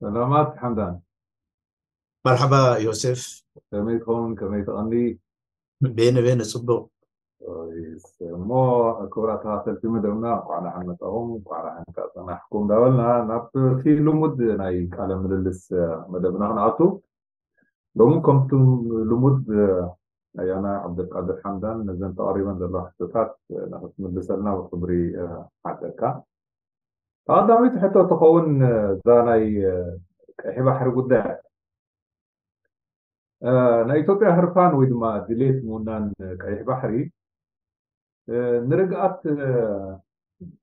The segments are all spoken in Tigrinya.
ሰላማት ሓምዳን። መርሓባ ዮሴፍ። ከመይ ትኸውን? ከመይ ትቐኒ? ቤነ ቤነ፣ ጽቡቕ። እሞ ክቡራት ተኸታተልቲ መደብና፣ እንኳዕ ደሓን መጻኹም፣ እንኳዕ ደሓን ከኣ ጸናሕኩም እንዳበልና፣ ናብቲ ልሙድ ናይ ቃለ ምልልስ መደብና ክንኣቱ። ሎሚ ከምቲ ልሙድ ኣያና ዓብደልቃድር ሓምዳን ነዘን ተቐሪበን ዘለዋ ሕቶታት ንኽትምልሰልና ብኽብሪ ሓተካ። ተቐዳሚት ሕቶ ትኸውን እዛ ናይ ቀይሕ ባሕሪ ጉዳይ። ናይ ኢትዮጵያ ህርፋን ወይ ድማ ድሌት ምውናን ቀይሕ ባሕሪ ንርግኣት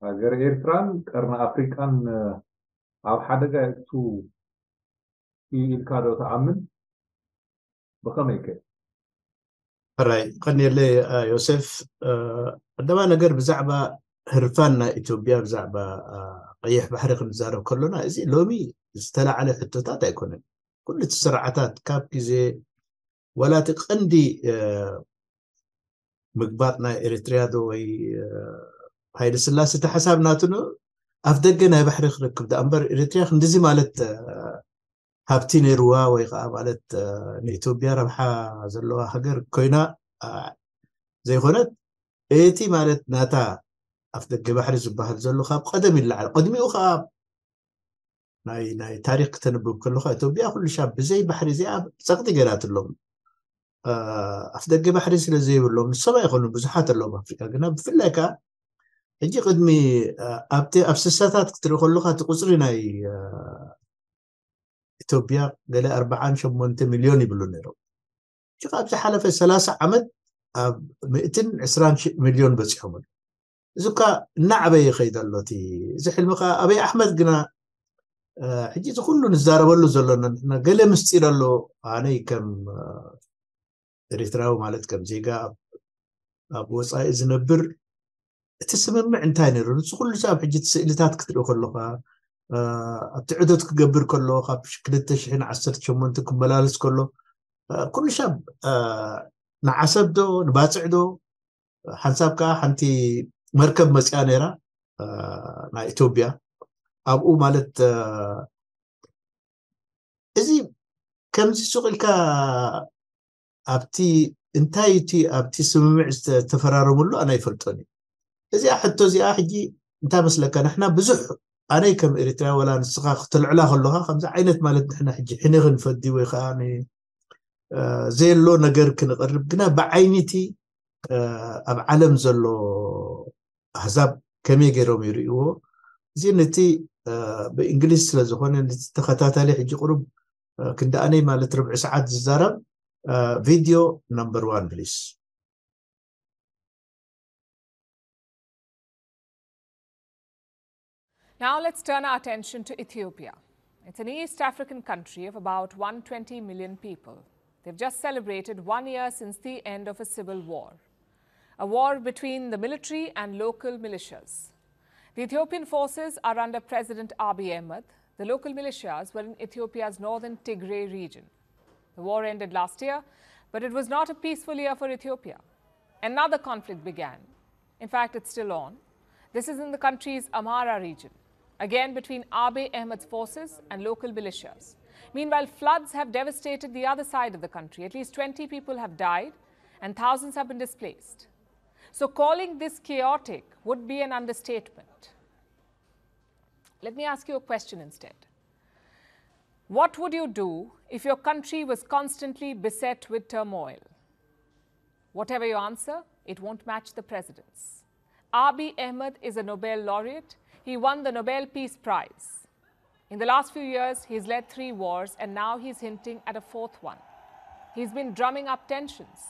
ሃገር ኤርትራን ቀርኒ ኣፍሪቃን ኣብ ሓደጋ የእቱ ኢልካ ዶ ትኣምን? ብኸመይ ከ? ሕራይ ቀኒየለይ ዮሴፍ። ቀዳማ ነገር ብዛዕባ ህርፋን ናይ ኢትዮጵያ፣ ብዛዕባ ቀይሕ ባሕሪ ክንዛረብ ከሎና፣ እዚ ሎሚ ዝተላዕለ ሕቶታት ኣይኮነን። ኩሉ እቲ ስርዓታት ካብ ግዜ ዋላ እቲ ቀንዲ ምግባጥ ናይ ኤሪትሪያ ዶ ወይ ሃይለ ስላሴ እቲ ሓሳብ ናቱ ኣፍ ደገ ናይ ባሕሪ ክረክብ ደኣ እምበር፣ ኤሪትሪያ ክንድዚ ማለት ሃብቲ ነይርዋ ወይ ከዓ ማለት ንኢትዮጵያ ረብሓ ዘለዋ ሃገር ኮይና ዘይኮነት፣ እቲ ማለት ናታ ኣፍ ደገ ባሕሪ ዝበሃል ዘሎ ካብ ቀደም ይለዓል። ቅድሚኡ ከዓ ናይ ናይ ታሪክ ክተንብብ ከለካ ኢትዮጵያ ኩሉ ሻብ ብዘይ ባሕሪ እዚኣ ጸቕጢ ገይራትሎም። ኣፍ ደገ ባሕሪ ስለ ዘይብሎም ንሶም ኣይኮኑን፣ ብዙሓት ኣለዎም ኣፍሪካ። ግና ብፍላይ ከዓ ሕጂ ቅድሚ ኣብቲ ኣብ ስሳታት ክትርኢ ከለካ እቲ ቁፅሪ ናይ ኢትዮጵያ ገለ ኣርባዓን ሸሞንተ ሚልዮን ይብሉ ነይሮም። ሕጂ ካብ ዝሓለፈ ሰላሳ ዓመት ኣብ ሚእትን ዕስራን ሚልዮን በፂሖም ኣለዉ። እዚ እኳ እናዓበየ ይኸይድ ኣሎ እቲ እዚ ሕልሚ ከዓ። ኣበይ ኣሕመድ ግና ሕጂ እዚ ኩሉ ንዛረበሉ ዘሎና ንሕና ገለ ምስጢር ኣሎ። ኣነይ ከም ኤሪትራዊ ማለት ከም ዜጋ ኣብ ወፃኢ ዝነብር እቲ ስምምዕ እንታይ ነይሩ? ንሱ ኩሉ ሰብ ሕጂ እቲ ስእልታት ክትርኢ ከለካ ኣብቲ ዕደት ክገብር ከሎ ካብ ክልተ ሽሕን ዓሰርተ ሸሞንተ ክመላለስ ከሎ ኩሉ ሰብ ንዓሰብ ዶ ንባፅዕ ዶ ሓንሳብ ከዓ ሓንቲ መርከብ መፅያ ነይራ ናይ ኢትዮጵያ ኣብኡ ማለት እዚ ከምዚ ሱቕ ኢልካ ኣብቲ እንታይ እቲ ኣብቲ ስምምዕ ዝተፈራረምሉ ኣነ ኣይፈልጦን እዩ። እዚኣ ሕቶ እዚኣ ሕጂ እንታይ መስለካ ንሕና ብዙሕ ኣነይ ከም ኤሪትራ ወላ ንስኻ ክትልዕላ ከለኻ ከምዚ ዓይነት ማለት ንሕና ሕጂ ሕነ ክንፈዲ ወይ ከዓ ዘየሎ ነገር ክንቕርብ ግና ብዓይኒ እቲ ኣብ ዓለም ዘሎ ኣህዛብ ከመይ ገይሮም ይርእይዎ? እዚ ነቲ ብእንግሊዝ ስለ ዝኾነ ነቲ ተኸታታሊ ሕጂ ቁሩብ ክንደኣነይ ማለት ርብዒ ሰዓት ዝዛረብ ቪድዮ ነምበር ዋን ፕሊስ። Now let's turn our attention to Ethiopia. It's an East African country of about one twenty million people. They've just celebrated one year since the end of a civil war, a war between the military and local militias. The Ethiopian forces are under President Abiy Ahmed. The local militias were in Ethiopia's northern Tigray region. The war ended last year, but it was not a peaceful year for Ethiopia. Another conflict began. In fact, it's still on. This is in the country's Amhara region, again between Abiy Ahmed's forces and local militias. Meanwhile, floods have devastated the other side of the country. At least twenty people have died and thousands have been displaced. So calling this chaotic would be an understatement. Let me ask you a question instead. What would you do if your country was constantly beset with turmoil? Whatever your answer, it won't match the president's. Abiy Ahmed is a Nobel laureate. He won the Nobel Peace Prize. In the last few years, he's led three wars, and now he's hinting at a fourth one. He's been drumming up tensions,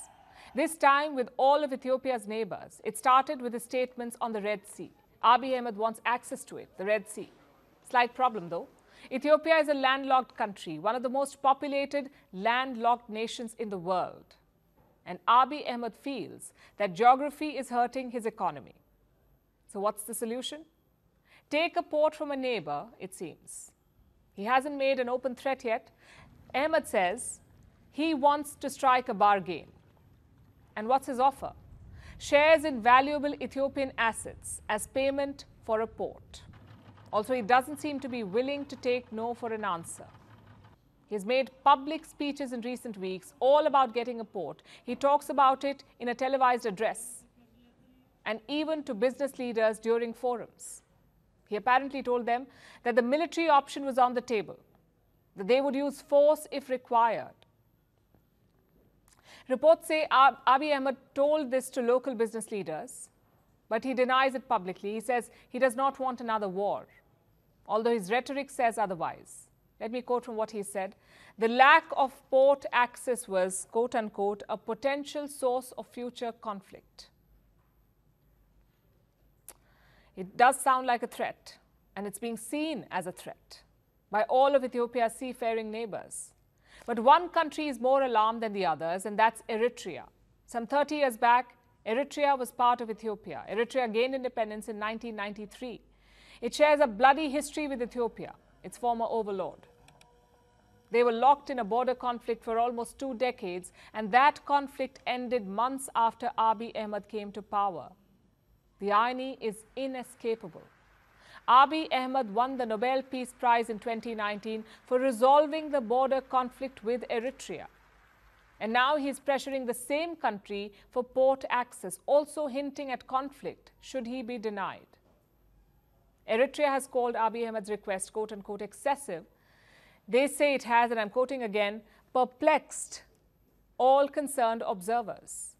this time with all of Ethiopia's neighbors. It started with his statements on the Red Sea. Abiy Ahmed wants access to it, the Red Sea. Slight problem, though. Ethiopia is a landlocked country, one of the most populated landlocked nations in the world. And Abiy Ahmed feels that geography is hurting his economy. So, what's the solution? Take a port from a neighbor, it seems. He hasn't made an open threat yet. Ahmed says he wants to strike a bargain. And what's his offer? Shares in valuable Ethiopian assets as payment for a port. Also, he doesn't seem to be willing to take no for an answer. He has made public speeches in recent weeks all about getting a port. He talks about it in a televised address and even to business leaders during forums. He apparently told them that the military option was on the table, that they would use force if required. Reports say Ab- Abiy Ahmed told this to local business leaders, but he denies it publicly. He says he does not want another war, although his rhetoric says otherwise. Let me quote from what he said. The lack of port access was, quote unquote, a potential source of future conflict. It does sound like a threat, and it's being seen as a threat by all of Ethiopia's seafaring neighbors. But one country is more alarmed than the others, and that's Eritrea. Some thirty years back, Eritrea was part of Ethiopia. Eritrea gained independence in nineteen ninety-three. It shares a bloody history with Ethiopia, its former overlord. They were locked in a border conflict for almost two decades, and that conflict ended months after Abiy Ahmed came to power. The irony is inescapable. Abiy Ahmed won the Nobel Peace Prize in twenty nineteen for resolving the border conflict with Eritrea. And now he is pressuring the same country for port access, also hinting at conflict should he be denied. Eritrea has called Abiy Ahmed's request, quote unquote, excessive. They say it has, and I'm quoting again, perplexed all concerned observers.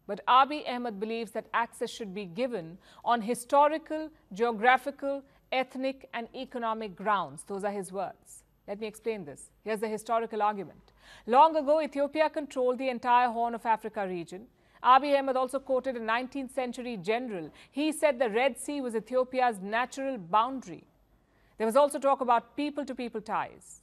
But Abiy Ahmed believes that access should be given on historical, geographical, ethnic, and economic grounds. Those are his words. Let me explain this. Here's the historical argument. Long ago, Ethiopia controlled the entire Horn of Africa region. Abiy Ahmed also quoted a nineteenth century general. He said the Red Sea was Ethiopia's natural boundary. There was also talk about people to people ties.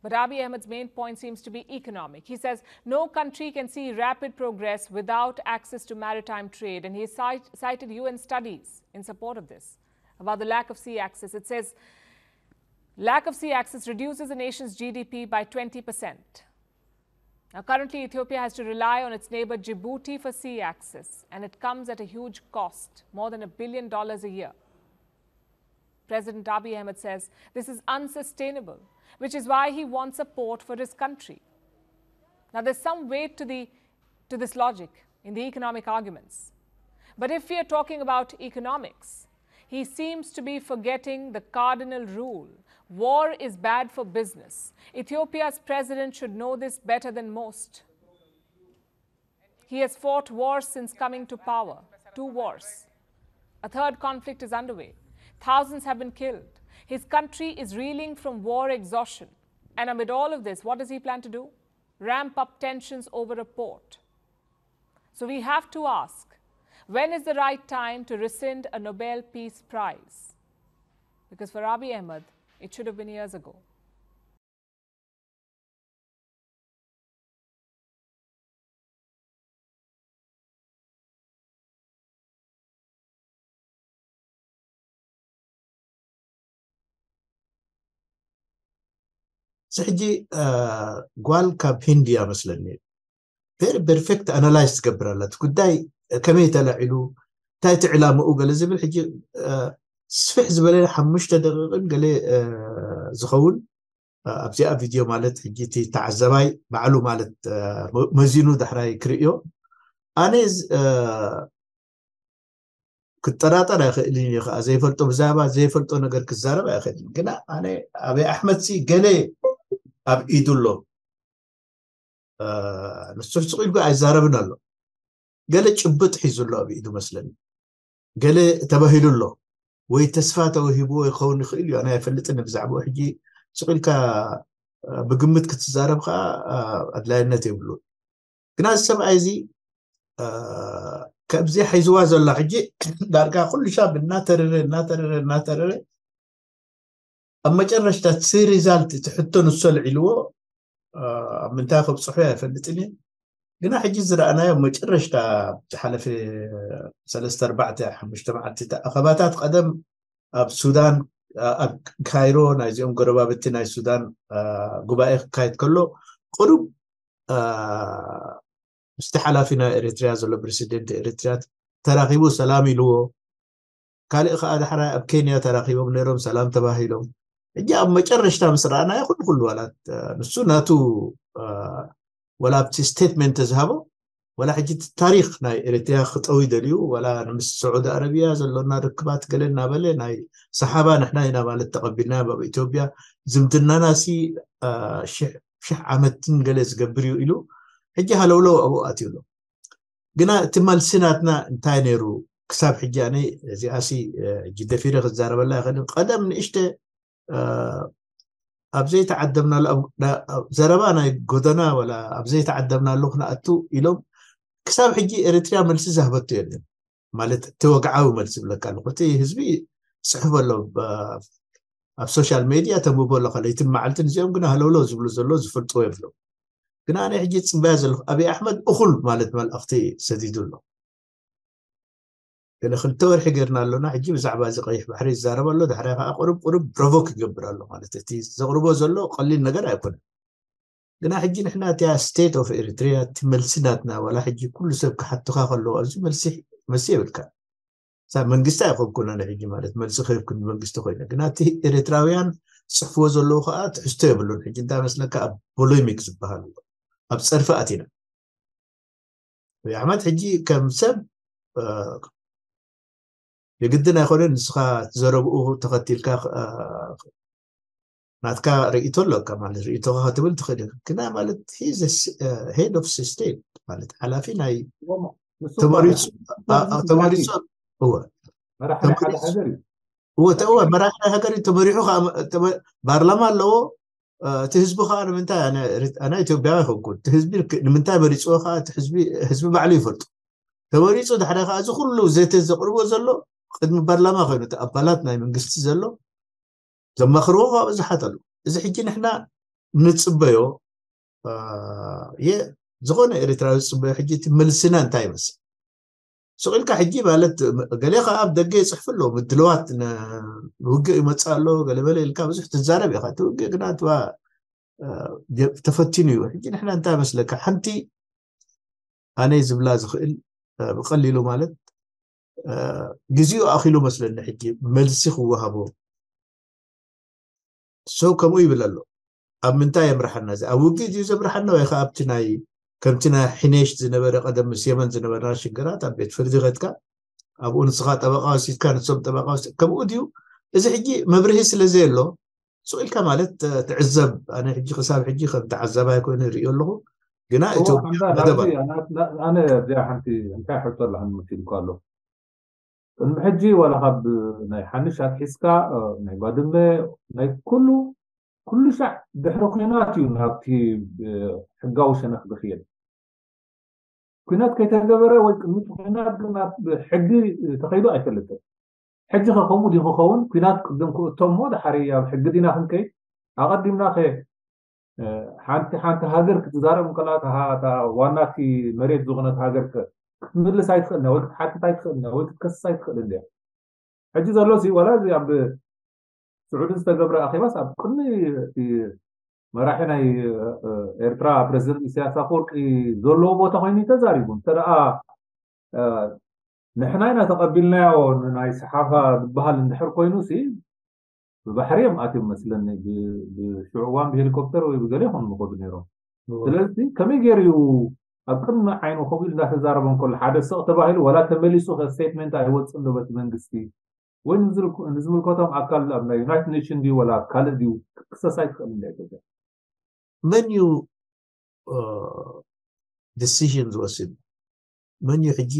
But Abiy Ahmed's main point seems to be economic. He says no country can see rapid progress without access to maritime trade. And he cite, cited U N studies in support of this about the lack of sea access. It says lack of sea access reduces a nation's G D P by twenty percent. Now, currently, Ethiopia has to rely on its neighbor Djibouti for sea access, and it comes at a huge cost, more than a billion dollars a year. President Abiy Ahmed says this is unsustainable, which is why he wants a port for his country. Now, there's some weight to, the, to this logic in the economic arguments. But if we are talking about economics, he seems to be forgetting the cardinal rule: war is bad for business. Ethiopia's president should know this better than most. He has fought wars since coming to power, two wars. A third conflict is underway. Thousands have been killed. His country is reeling from war exhaustion. And amid all of this, what does he plan to do? Ramp up tensions over a port. So we have to ask, when is the right time to rescind a Nobel Peace Prize? Because for Abiy Ahmed, it should have been years ago. ሕጂ ጓል ካብ ሂንድ እያ መስለኒ። ቨሪ ፐርፌክት ኣናላይዝ ትገብር ኣላ። እቲ ጉዳይ ከመይ ተላዒሉ፣ እንታይ እቲ ዕላምኡ ገለ ዝብል ሕጂ ስፍሕ ዝበለ ሓሙሽተ ደቂቕን ገለ ዝኸውን ኣብዚኣ ቪድዮ ማለት ሕጂ እቲ ተዓዘባይ ባዕሉ ማለት መዚኑ ዳሕራይ ክርእዮ። ኣነ ክጠራጠር ኣይኽእልን እየ ከዓ፣ ዘይፈልጦ ብዛዕባ ዘይፈልጦ ነገር ክዛረብ ኣይኽእልን። ግና ኣነ ኣብይ ኣሕመድ ሲ ገለ ኣብ ኢዱ ኣሎ። ንሱ ሕፅቕ ኢልኩ ኣይዛረብን ኣሎ። ገለ ጭብጥ ሒዙ ኣሎ ኣብ ኢዱ መስለኒ። ገለ ተባሂሉ ኣሎ ወይ ተስፋ ተወሂብዎ ይኸውን ይኽእል እዩ። ኣነ ኣይፈልጥን ብዛዕባኡ። ሕጂ ስቕ ኢልካ ብግምት ክትዛረብ ከዓ ኣድላይነት የብሉን። ግና እዚ ሰብኣይ እዚ ከምዚ ሒዝዋ ዘሎ ሕጂ ዳርጋ ኩሉ ሻብ እናተረረ እናተረረ እናተረረ ኣብ መጨረሽታ እቲ ሪዛልት እቲ ሕቶ ንሱ ኣልዒልዎ ኣብ ምንታይ ከብፅሑ ኣይፈልጥን እየ። ግና ሕጂ ዝረኣናዮ ኣብ መጨረሽታ ዝሓለፈ ሰለስተ ኣርባዕተ ሓሙሽተ መዓልቲ ኣኸባታት ቀደም ኣብ ሱዳን ኣብ ካይሮ ናይዚኦም ጎረባብቲ ናይ ሱዳን ጉባኤ ክካየድ ከሎ ቅሩብ ምስቲ ሓላፊ ናይ ኤሪትሪያ ዘሎ ፕረሲደንት ኤሪትሪያ ተራኺቡ ሰላም ኢልዎ። ካልእ ከዓ ዳሕራይ ኣብ ኬንያ ተራኺቦም ነይሮም፣ ሰላም ተባሂሎም። ሕጂ ኣብ መጨረሽታ ምስ ረኣናዮ ኩሉ ኩሉ ዋላ ንሱ ናቱ ዋላ ኣብቲ ስቴትመንት ዝሃቦ ዋላ ሕጂ እቲ ታሪክ ናይ ኤርትራ ክጠዊ ደልዩ ዋላ ምስ ስዑዲ ኣረብያ ዘሎና ርክባት ገለ እናበለ ናይ ሰሓባ ንሕና ኢና ማለት ተቐቢልና ኣብ ኢትዮጵያ ዝምድናና ሲ ሽሕ ዓመትን ገለ ዝገብር እዩ ኢሉ ሕጂ ሃለውለው ኣብኡ ኣትዩ ኣሎ። ግና እቲ መልሲ ናትና እንታይ ነይሩ? ክሳብ ሕጂ ኣነ እዚኣሲ ሕጂ ደፊረ ክዛረበላ ይኽእልን። ቀደም ንእሽተ ኣብ ዘይተዓደምናሉ ዘረባ ናይ ጎደና ወላ ኣብ ዘይተዓደምናሉ ክነኣቱ ኢሎም ክሳብ ሕጂ ኤርትርያ መልሲ ዝሃበቶ የለን። ማለት እቲ ወግዓዊ መልሲ ብለካ ኣለኹ። እቲ ህዝቢ ጽሕፍ ኣሎ ኣብ ሶሻል ሜድያ ተንብቦ ኣለካ ለይትን መዓልትን። እዚኦም ግን ሃለውለው ዝብሉ ዘሎ ዝፈልጥዎ የብሎም። ግን ኣነ ሕጂ ጽበያ ዘለኹ ኣብይ ኣሕመድ እኹል ማለት መልእኽቲ ሰዲዱ ኣሎ። ገለ ክልተ ወርሒ ጌርና ኣሎና። ሕጂ ብዛዕባ እዚ ቀይሕ ባሕሪ ይዛረብ ኣሎ። ድሕሪያ ከዓ ቁሩብ ቁሩብ ፕሮቮክ ይገብር ኣሎ። ማለት እቲ ዘቕርቦ ዘሎ ቀሊል ነገር ኣይኮነን። ግና ሕጂ ንሕና እቲያ ስቴት ኦፍ ኤሪትሪያ እቲ መልሲ ናትና ዋላ ሕጂ ኩሉ ሰብ ክሓትኻ ከለዎ ኣብዚ መልሲ መልሲ የብልካ። ሳብ መንግስቲ ኣይኮንኩን ኣነ ሕጂ ማለት መልሲ ክህብኩ መንግስቲ ኮይነ። ግና እቲ ኤሪትራውያን ዝፅሕፍዎ ዘለዉ ከዓ ትሕዝቶ የብሉን። ሕጂ እንታይ መስለካ ኣብ ፖሎሚክ ዝበሃል ኣብ ፀርፊ ኣቲና። ኣብይ ኣሕመድ ሕጂ ከም ሰብ የግድን ኣይኮነን። ንስኻ ዘረብኡ ተኸቲልካ ናትካ ርእይቶ ኣለካ ማለት ርእይቶኻ ክትብል ትኽእል ኢኻ። ግና ማለት ሄድ ኦፍ ስቴት ማለት ሓላፊ ናይ ተመሪፁ ተመሪፁ እወ እወ መራሒ ናይ ሃገር እዩ። ተመሪሑ ባርላማ ኣለዎ። እቲ ህዝቢ ከዓ ንምንታይ ኣነ ኢትዮጵያዊ ይኸንኩን እቲ ህዝቢ ንምንታይ መሪፅዎ ከዓ ህዝቢ ባዕሉ ይፈልጡ። ተመሪፁ ድሕሪ ከዓ እዚ ኩሉ ዘተ ዘቕርቦ ዘሎ ቅድሚ ፓርላማ ኮይኑ እቲ ኣባላት ናይ መንግስቲ ዘሎ ዘማኽርዎ ከዓ ብዙሓት ኣለዉ። እዚ ሕጂ ንሕና ንፅበዮ የ ዝኾነ ኤርትራዊ ዝፅበዮ ሕጂ እቲ መልስና እንታይ ይመስል? ስቕ ኢልካ ሕጂ ማለት ገለ ከዓ ኣብ ደገ ይፅሕፍ ኣሎ ምድለዋት ውግእ ይመፅእ ኣሎ ገለበለ ኢልካ ብዙሕ ትዛረብ ኢኻ። እቲ ውግእ ግና ተፈቲኑ እዩ። ሕጂ ንሕና እንታይ መስለካ ሓንቲ ኣነ ዝብላ ዝኽእል ብቐሊሉ ማለት ግዜኡ ኣኺሉ መስለኒ ሕጂ መልሲ ክወሃቦ። ሰው ከምኡ ይብል ኣሎ። ኣብ ምንታይ የምርሓና እዚ ኣብ ውግእ ድዩ ዘምርሓና ወይ ከዓ ኣብቲ ናይ ከምቲ ናይ ሒኔሽ ዝነበረ ቀደም ምስ የመን ዝነበረና ሽግራት ኣብ ቤት ፍርዲ ከድካ ኣብኡ ንስኻ ጠበቃ ወሲድካ ንሶም ጠበቃ ወሲድ ከምኡ ድዩ? እዚ ሕጂ መብርሂ ስለ ዘየሎ ስቕ ኢልካ ማለት ትዕዘብ። ኣነ ሕጂ ክሳብ ሕጂ ከም ተዓዛባይ ኮይኑ ይርእዮ ኣለኹ። ግና እቶም መደባት ኣነ እዚኣ ሓንቲ እንታይ ሕቶ ኣለሃን መሲልኳ ኣሎ። ቅድሚ ሕጂ ዋላ ካብ ናይ ሓንሽ ኣትሒዝካ ናይ ባድመ ናይ ኩሉ ኩሉ ሻዕ ድሕሪ ኩናት እዩ ናብቲ ሕጋዊ ሸነኽ ዝኽየድ። ኩናት ከይተገበረ ወይ ቅድሚ ኩናት ግን ናብ ሕጊ ተኸይዱ ኣይፈልጥን። ሕጂ ከ ከምኡ ድዩ ክኸውን? ኩናት ቅድም ክእቶ እሞ ድሓሪ ኣብ ሕጊ ዲና ክንከይድ? ኣቐዲምና ከ ሓንቲ ሓንቲ ሃገር ክትዛረብ እንከላ ዋናቲ መሬት ዝኾነት ሃገር ክትምልስ ኣይትኽእልን ወይ ክትሓትት ኣይትኽእልን ወይ ክትከስስ ኣይትኽእልን እያ። ሕጂ ዘሎ ሲ ዋላ እዚ ኣብ ስዑዲ ዝተገብረ ኣኼባስ ኣብ ቅድሚ መራሒ ናይ ኤርትራ ፕረዚደንት ኢሳያስ ኣፈወርቂ ዘለዎ ቦታ ኮይኑ ተዛሪቡ እንተ ደኣ ንሕና ኢና ተቐቢልናዮ ናይ ሰሓፋ ዝበሃል እንድሕር ኮይኑ ሲ ብባሕሪ እዮም ኣትዮም መስለኒ። ብሽዑ እዋን ብሄሊኮፕተር ወይ ብገለ ይኾኑ ምኸዱ ነይሮም። ስለዚ ከመይ ገይሩ እዩ ኣብ ቅድሚ ዓይኑ ከምኡ ኢሉ እንዳተዛረበ እንከሎ ሓደ ስቕ ተባሂሉ ዋላ ተመሊሱ ከ ስቴትመንት ኣይወፅን ዶ በቲ መንግስቲ ወይ ንዝምልከቶም ኣካል ኣብ ናይ ዩናይትድ ኔሽን ድዩ ዋላ ካልእ ድዩ ክክሰስ ኣይትኽእል እንዳ ኢትዮጵያ። መን እዩ ዲሲዥን ዝወስድ? መን እዩ ሕጂ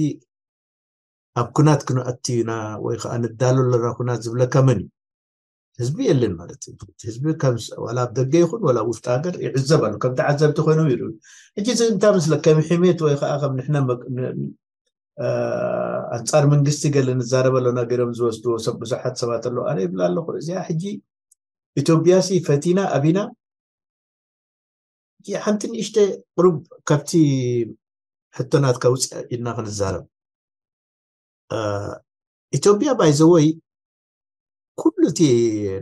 ኣብ ኩናት ክንኣቱ ኢና ወይ ከዓ ንዳሎ ኣለና ኩናት ዝብለካ መን እዩ? ህዝቢ የለን ማለት እዩ። ህዝቢ ዋላ ኣብ ደገ ይኹን ዋላ ኣብ ውሽጢ ሃገር ይዕዘብ ኣሎ። ከም ተዓዘብቲ ኮይኖም ይርኡ። ሕጂ እዚ እንታይ ምስለ ከም ሕሜት ወይ ከዓ ከም ንሕና ኣንፃር መንግስቲ ገለ ንዛረብ ኣለና ገይሮም ዝወስድዎ ሰብ ብዙሓት ሰባት ኣለዉ። ኣነ ይብል ኣለኹ እዚኣ ሕጂ ኢትዮጵያ ሲ ፈቲና ኣቢና ሓንቲ ንእሽተ ቁሩብ ካብቲ ሕቶ ናትካ ውፅእ ኢልና ክንዛረብ። ኢትዮጵያ ባይዘወይ ኩሉ እቲ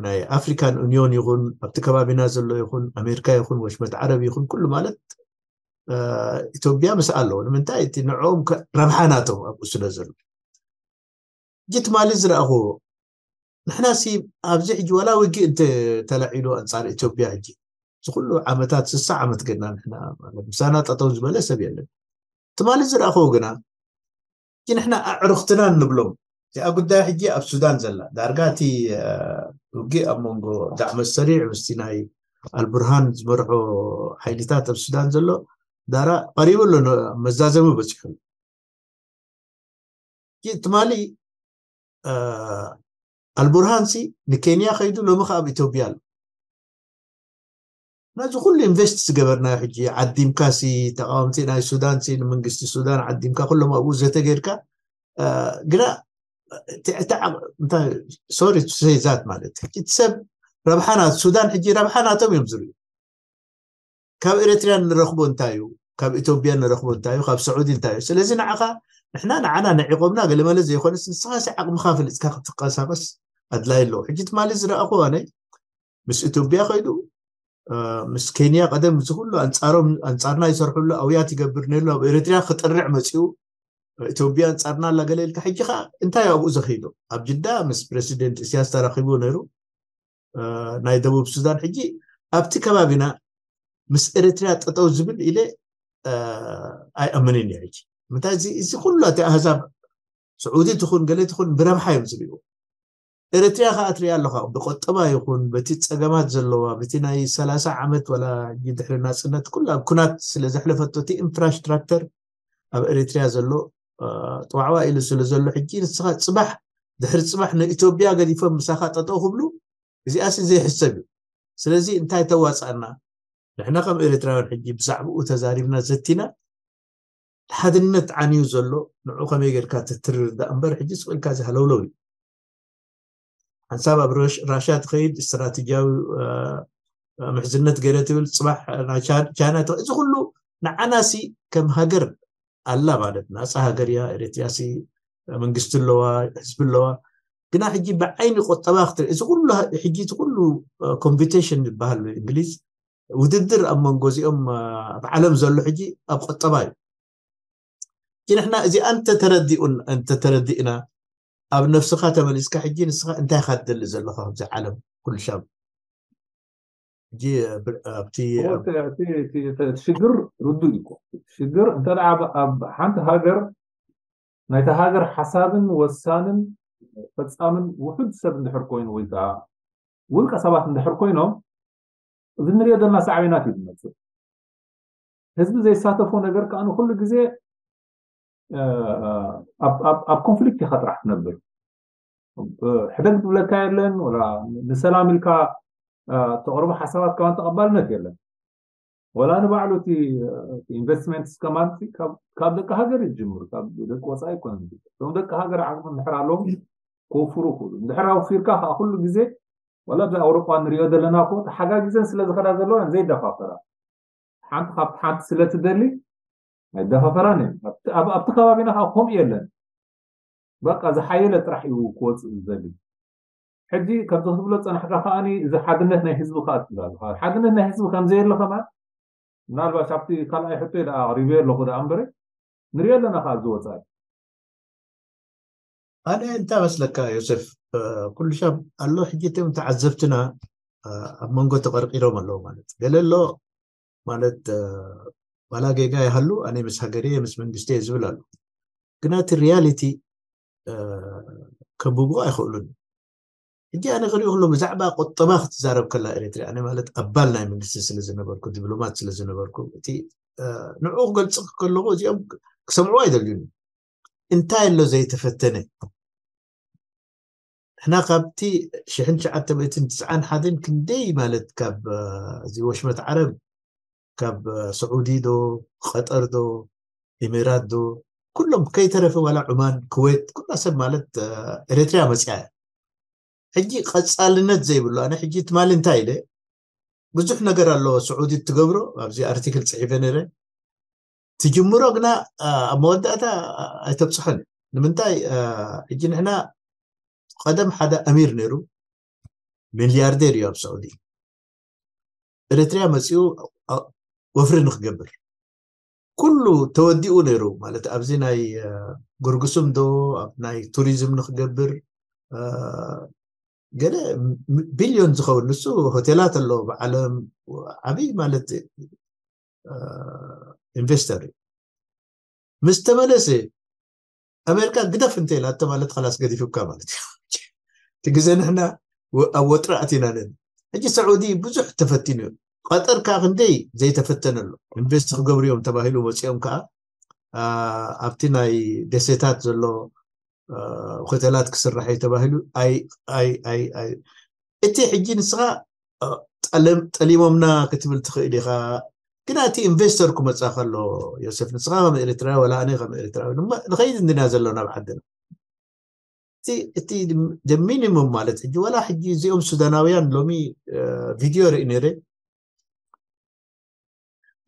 ናይ ኣፍሪካን ዩኒዮን ይኹን ኣብቲ ከባቢና ዘሎ ይኹን ኣሜሪካ ይኹን ወሽመት ዓረብ ይኹን ኩሉ ማለት ኢትዮጵያ ምስ ኣለዎ ንምንታይ እቲ ንዕኦም ረብሓ ናቶም ኣብኡ ስለ ዘሎ ሕጂ ትማሊ ዝረኣኹዎ ንሕና ሲ ኣብዚ ሕጂ ዋላ ውግእ እንተ ተላዒሉ ኣንጻር ኢትዮጵያ ሕጂ እዚ ኩሉ ዓመታት ስሳ ዓመት ገና ንሕና ማለት ምሳና ጠጠው ዝበለ ሰብ የለን። ትማሊ ዝረኣኹዎ ግና ሕጂ ንሕና ኣዕሩኽትና እንብሎም እዚኣ ጉዳይ ሕጂ ኣብ ሱዳን ዘላ ዳርጋ እቲ ውግእ ኣብ መንጎ ዳዕመ ሰሪዕ ምስቲ ናይ ኣልቡርሃን ዝመርሖ ሓይልታት ኣብ ሱዳን ዘሎ ዳራ ቀሪቡ ኣሎ፣ መዛዘሙ በፂሑ። ትማሊ ኣልቡርሃን ሲ ንኬንያ ከይዱ ሎሚ ከ ኣብ ኢትዮጵያ ኣሎ። ነዚ ኩሉ ኢንቨስት ዝገበርናዮ ሕጂ ዓዲምካ ሲ ተቃወምቲ ናይ ሱዳን ሲ ንመንግስቲ ሱዳን ዓዲምካ ኩሎም ኣብኡ ዘተገድካ ግና ሶሪ ሴዛት ማለት ሕጂ ሰብ ረብሓ ናት ሱዳን ሕጂ ረብሓ ናቶም እዮም ዝርዩ። ካብ ኤርትርያ ንረኽቦ እንታይ እዩ? ካብ ኢትዮጵያ ንረኽቦ እንታይ እዩ? ካብ ስዑዲ እንታይ እዩ? ስለዚ ንዓኻ ንሕና ንዓና ንዒቆምና ገለመለ ዘይኮነስ ንስኻ ሲ ዓቕምኻ ፍልጥካ ክትንቀሳቀስ ኣድላይ ኣለዎ። ሕጂ ትማሊ ዝረኣኹ ኣነ ምስ ኢትዮጵያ ከይዱ ምስ ኬንያ ቀደም እዚ ኩሉ ኣንጻሮም ኣንጻርና ይሰርሕሉ ኣውያት ይገብር ነሉ ኣብ ኤርትርያ ክጥርዕ መጺኡ ኢትዮጵያ ኣንጻርና ኣላ ገለ ኢልካ ሕጂ ኸዓ እንታይ ኣብኡ ዘኸይዶ ኣብ ጅዳ ምስ ፕረሲደንት እስያስ ተራኺቡ ነይሩ ናይ ደቡብ ሱዳን ሕጂ ኣብቲ ከባቢና ምስ ኤርትርያ ጠጠው ዝብል ኢለ ኣይኣምንን እየ። ሕጂ ምንታይ እዚ ኩሉ እቲ ኣህዛብ ስዑዲ ትኹን ገለ ትኹን ብረብሓ እዮም ዝሪእዎ። ኤርትርያ ከዓ ትሪኣ ኣለኻ ብቆጠባ ይኹን በቲ ፀገማት ዘለዋ በቲ ናይ ሰላሳ ዓመት ወላ ድሕሪ ናፅነት ኩሉ ኣብ ኩናት ስለ ዘሕለፈቶ እቲ ኢንፍራስትራክተር ኣብ ኤርትርያ ዘሎ ጠዋዕዋ ኢሉ ስለ ዘሎ ሕጂ ንስኻ ፅባሕ ድሕሪ ፅባሕ ንኢትዮጵያ ገዲፎም ምሳኻ ጠጠው ክብሉ እዚኣሲ ዘይሕሰብ እዩ። ስለዚ እንታይ ተዋፅኣና ንሕና ከም ኤርትራውያን ሕጂ ብዛዕባኡ ተዛሪብና ዘቲና ሓድነት ዓንዩ ዘሎ ንዑ ከመይ ጌርካ ትትርዳእ እምበር ሕጂ ስቕልካ እዚ ሃለውለው እዩ። ሓንሳብ ኣብ ራሽያ ትኸይድ ስትራቴጂያዊ ምሕዝነት ገይረ ትብል ፅባሕ ቻይና እዚ ኩሉ ንዓናሲ ከም ሃገር ኣላ ማለት ናፃ ሃገር እያ። ኤርትርያሲ መንግስቲ ኣለዋ ህዝቢ ኣለዋ። ግና ሕጂ ብዓይኒ ቆጠባ ክትርኢ እዚ ኩሉ ሕጂ እቲ ኩሉ ኮምፒቲሽን ዝበሃል እንግሊዝ ውድድር ኣብ መንጎ እዚኦም ኣብ ዓለም ዘሎ ሕጂ ኣብ ቆጠባ እዩ። ንሕና እዚኣ እንተተረዲኡን እንተተረዲእና ኣብ ነፍስኻ ተመሊስካ ሕጂ ንስኻ እንታይ ኢኻ ትደሊ ዘለኻ ኣብዚ ዓለም ኩሉ ሻብ ሕጂ ኣብቲ ሽግር ርዱእ እዩ። ሽግር እንተ ኣብ ሓንቲ ሃገር ናይታ ሃገር ሓሳብን ወሳንን ፈፃምን ውሑድ ሰብ እንድሕር ኮይኑ ወይ ከዓ ውልቀ ሰባት እንድሕር ኮይኖም እዚ ንሪኦ ዘለና ሳዕቤናት እዩ ዝመፅእ። ህዝቢ ዘይሳተፎ ነገር ከዓ ንኩሉ ግዜ ኣብ ኮንፍሊክት ኢካ ጥራሕ ትነብር። ሕደግ ትብለካ የለን ወላ ንሰላም ኢልካ ተቅርቦ ሓሳባት ከማን ተቀባልነት የለን። ወላ ንባዕሉ እቲ ኢንቨስትመንት ከማን ካብ ደቂ ሃገር ይጅምር ካብ ደቂ ወፃኢ ይኮነ። እቶም ደቂ ሃገር ዓቅሚ እንድሕር ኣለዎም ክወፍሩ ክእሉ እንድሕር ኣውፊርካ ከዓ ኩሉ ግዜ ወላ ኣብዚ ኣውሮጳ ንሪኦ ዘለና ኮ ተሓጋጊዘን ስለ ዝኸዳ ዘለዋ ዘይደፋፈራ ሓንቲ ካብ ሓንቲ ስለ ትደሊ ኣይደፋፈራን እየን። ኣብቲ ከባቢና ከዓ ከምኡ የለን። በቃ ዝሓየለ ጥራሕ እዩ ክወፅእ ዝደሊ። ሕጂ ከምዚ ክትብሎ ዝፀናሕካ ከዓኒ እዚ ሓድነት ናይ ህዝቢ ከዓ ትብል ኣለካ። ሓድነት ናይ ህዝቢ ከምዘየሎ ከማን ምናልባሽ ኣብቲ ካልኣይ ሕቶ ዳ ኣቅሪበ ኣለኩ ዳ እምበረ ንሪኦ ኣለና ከዓ ዝወፃኢ ኣነ እንታይ መስለካ ዮሴፍ ኩሉ ሻብ ኣሎ ሕጂ እቶም ተዓዘብትና ኣብ መንጎ ተቀርቂሮም ኣለዉ ማለት ገለ ኣሎ ማለት ዋላ ጌጋ ይሃሉ ኣነ ምስ ሃገር ምስ መንግስቲ ዝብል ኣሎ ግና እቲ ሪያሊቲ ከንብብዎ ኣይኽእሉን። ሕጂ ኣነ ክሪኦ ከሎ ብዛዕባ ቁጠባ ክትዛረብ ከላ ኤርትርያ ኣነ ማለት ኣባል ናይ መንግስቲ ስለ ዝነበርኩ ዲፕሎማት ስለ ዝነበርኩ እቲ ንዕኡ ክገልፅ ከለኹ እዚኦም ክሰምዕዎ ኣይደልዩን። እንታይ ኣሎ ዘይተፈተነ? ንሕና ካብቲ ሽሕን ትሽዓተ ሚእትን ትስዓን ሓደን ክንደይ ማለት ካብ እዚ ወሽመት ዓረብ ካብ ስዑዲ ዶ ቀጠር ዶ ኢሚራት ዶ ኩሎም ከይተረፈ ዋላ ዑማን ኩዌት ኩላ ሰብ ማለት ኤርትርያ መፅያ እያ። ሕጂ ቀፃልነት ዘይብሉ ኣነ ሕጂ ትማሊ እንታይ ኢለ ብዙሕ ነገር ኣለዎ ስዑዲ ትገብሮ ኣብዚ ኣርቲክል ፅሒፈ ነረ ትጅምሮ ግና ኣብ መወዳእታ ኣይተብፅሖን እዩ። ንምንታይ ሕጂ ንሕና ቀደም ሓደ ኣሚር ነይሩ ሚልያርዴር እዩ ኣብ ስዑዲ ኤርትርያ መፂኡ ወፍሪ ንክገብር ኩሉ ተወዲኡ ነይሩ ማለት ኣብዚ ናይ ጉርጉስም ዶ ኣብ ናይ ቱሪዝም ንክገብር ገለ ቢልዮን ዝኸውን ንሱ ሆቴላት ኣሎ ብዓለም ዓብይ ማለት ኢንቨስተር እዩ። ምስ ተመለሰ ኣሜሪካ ግደፍ እንተ ኢላቶ ማለት ከላስ ገዲፉካ ማለት እዩ። እቲ ግዜ ንሕና ኣብ ወጥሪ ኣቲና ነን። ሕጂ ሳዑዲ ብዙሕ ተፈቲኑ እዩ። ቀጠር ከዓ ክንደይ ዘይተፈተነ ኣሎ። ኢንቨስት ክገብሩ እዮም ተባሂሉ መፂኦም ከዓ ኣብቲ ናይ ደሴታት ዘሎ ሆቴላት ክስራሕ እዩ ተባሂሉ። ኣይ ኣይ ኣይ ኣይ እቲ ሕጂ ንስኻ ጠሊሞምና ክትብል ትኽእል ኢኻ። ግና እቲ ኢንቨስተር ክመፃ ከሎ ዮሴፍ ንስኻ ከም ኤርትራ ወላ ኣነ ከም ኤርትራዊ ድማ ንኸይድ እንዲና ዘሎ ናብ ዓድና። እቲ ሚኒሙም ማለት ሕጂ ወላ ሕጂ እዚኦም ሱዳናውያን ሎሚ ቪድዮ ርኢ ነይረ።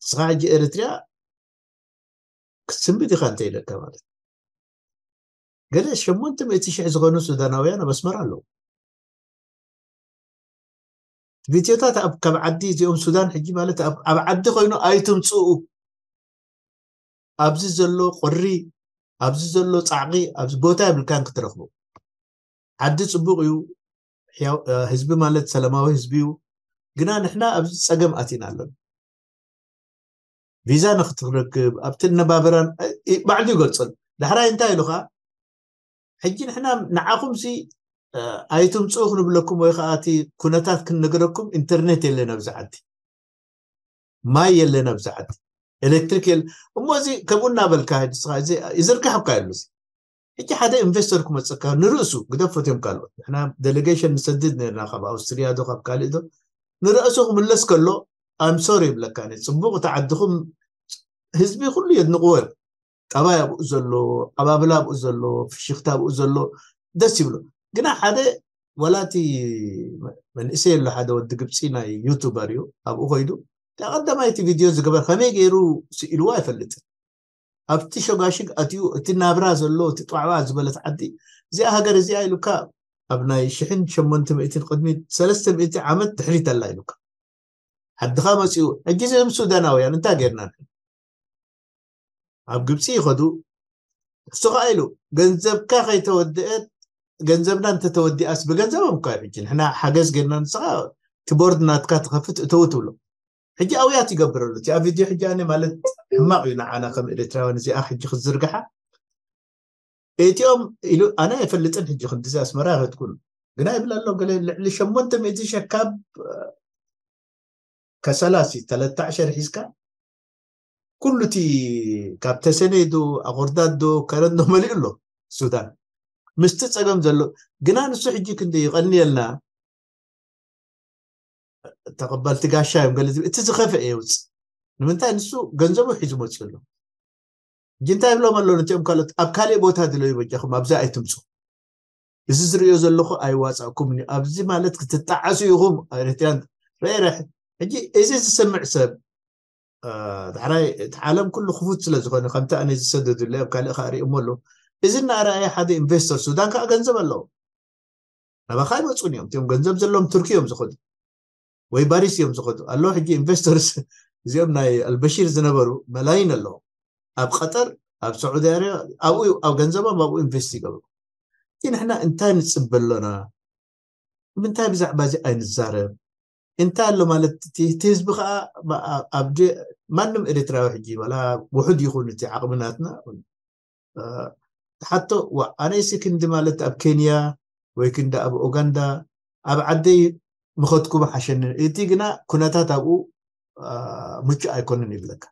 ንስኻ ሕጂ ኤርትርያ ክትስንብድ ኢኻ እንተ ኢለካ ማለት ገለ ሸሞንተ ሚእቲ ሽሕ ዝኾኑ ሱዳናውያን ኣብ ኣስመራ ኣለዉ። ቪድዮታት ኣብ ካብ ዓዲ እዚኦም ሱዳን ሕጂ ማለት ኣብ ዓዲ ኮይኑ ኣይትምፅኡ። ኣብዚ ዘሎ ቁሪ፣ ኣብዚ ዘሎ ፃዕቂ፣ ኣብዚ ቦታ የብልካን ክትረኽቦ። ዓዲ ፅቡቅ እዩ፣ ህዝቢ ማለት ሰላማዊ ህዝቢ እዩ። ግና ንሕና ኣብዚ ፀገም ኣቲና ኣለና። ቪዛ ንክትረክብ ኣብቲ እነባበራን ባዕሉ ይገልፀሉ። ዳሕራይ እንታይ ኢሉ ከዓ ሕጂ ንሕና ንዓኹም ሲ ኣይትምፅኡ ክንብለኩም ወይ ከዓ እቲ ኩነታት ክንነግረኩም ኢንተርኔት የለን ኣብዚ ዓዲ፣ ማይ የለን ኣብዚ ዓዲ፣ ኤሌክትሪክ የለ። እሞ እዚ ከምኡ እናበልካ ይዝርጋሕ እኳ የሉ። ሕጂ ሓደ ኢንቨስተር ክመፀካ ንርእሱ ግደፎት እዮም ካልኦት ንሕና ዴሌጌሽን ንሰድድ ነርና ካብ ኣውስትርያ ዶ ካብ ካልእ ዶ ንርእሱ ክምለስ ከሎ ኣምሶር ይብለካ። ፅቡቅ እቲ ዓድኹም ህዝቢ ኩሉ የድንቅዎ እዮም። ጠባይ ኣብኡ ዘሎ፣ ኣባብላ ኣብኡ ዘሎ፣ ፍሽክታ ኣብኡ ዘሎ ደስ ይብሎ። ግና ሓደ ወላቲ መንእሰይ ኣሎ ሓደ ወዲ ግብፂ ናይ ዩቱበር እዩ። ኣብኡ ኮይዱ ቀዳማይቲ ቪድዮ ዝገበር ከመይ ገይሩ ስኢልዎ ኣይፈልጥን። ኣብቲ ሸጋሽግ ኣትዩ እቲ ናብራ ዘሎ እቲ ጧዕባ ዝበለት ዓዲ እዚኣ ሃገር እዚኣ ኢሉካ ኣብ ናይ ሽሕን ሸሞንተ ሚእትን ቅድሚ ሰለስተ ሚእቲ ዓመት ድሕሪት ኣላ ኢሉካ ዓድኻ መፂኡ። ሕጂ እዚኦም ሱዳናውያን እንታይ ጌርና ኣብ ግብፂ ይኸዱ። እሱ ከዓ ኢሉ ገንዘብካ ከይተወድአት ገንዘብና እንተተወዲኣስ ብገንዘቦም እኳ ሕጂ ንሕና ሓገዝ ጌርና ንስኻ እቲ ቦርድ ናትካ ትኸፍት እተው ትብሎ። ሕጂ ኣውያት ይገብረሉ እቲ ኣብ ቪድዮ ሕጂ ኣነ ማለት ሕማቕ እዩ ንዓና ከም ኤርትራውያን እዚኣ ሕጂ ክትዝርግሓ። እቲኦም ኢሉ ኣነ ኣይፈልጥን ሕጂ ክንዲዚ ኣስመራ ኣይኸድኩን ግና ይብል ኣሎ ገለ ልዕሊ ሸሞንተ ሚእቲ ሸካብ ከሰላሲ ተለታዕ ሸር ሒዝካ ኩሉ እቲ ካብ ተሰነይ ዶ ኣቆርዳት ዶ ከረን ዶ መሊኡ ኣሎ ሱዳን ምስቲ ፀገም ዘሎ ግና ንሱ ሕጂ ክንዲ ይቐንየልና ተቐበልቲ ጋሻ እዮም ገለ ዝብል እቲ ዝኸፍአ የውፅእ ንምንታይ ንሱ ገንዘቡ ሒዙ መፅኡ ኣሎ ሕጂ እንታይ ይብሎም ኣሎ ነቲኦም ካልኦት ኣብ ካሊእ ቦታ ድለዩ በጃኹም ኣብዚ ኣይትምፁ እዚ ዝርእዮ ዘለኹ ኣይዋፃእኩምን እዩ ኣብዚ ማለት ክትጣዓሱ ኢኹም ኤርትራን ረረ ሕጂ እዚ ዝሰምዕ ሰብ ዳሕራይ እቲ ዓለም ኩሉ ክፉት ስለ ዝኾነ ከምቲ ኣነ ዝሰደዱለይ ኣብ ካልእ ከዓ ሪኦሞ ኣለዉ እዚ እናረኣየ ሓደ ኢንቨስተር ሱዳን ከዓ ገንዘብ ኣለዎ ናባኻ ኣይመፁን እዮም እቲኦም ገንዘብ ዘለዎም ቱርኪ እዮም ዝኸዱ ወይ ባሪስ እዮም ዝኸዱ ኣለዉ ሕጂ ኢንቨስተርስ እዚኦም ናይ ኣልበሺር ዝነበሩ መላይን ኣለዎም ኣብ ቀጠር ኣብ ሳዑዲ ኣረቢያ ኣብኡ ኣብ ገንዘቦም ኣብኡ ኢንቨስት ይገብሩ እቲ ንሕና እንታይ ንፅበ ኣሎና ምንታይ ብዛዕባ እዚ ኣይንዛረብ እንታይ ኣሎ ማለት እቲ ህዝቢ ከዓ ኣብ ማንም ኤርትራዊ ሕጂ ዋላ ውሑድ ይኹን እቲ ዓቕሚ ናትና ትሓቶ ኣነይሲ ክንዲ ማለት ኣብ ኬንያ ወይ ክንዲ ኣብ ኡጋንዳ ኣብ ዓደይ ምኸድኩ ምሓሸኒ እቲ ግና ኩነታት ኣብኡ ምቹእ ኣይኮነን ይብለካ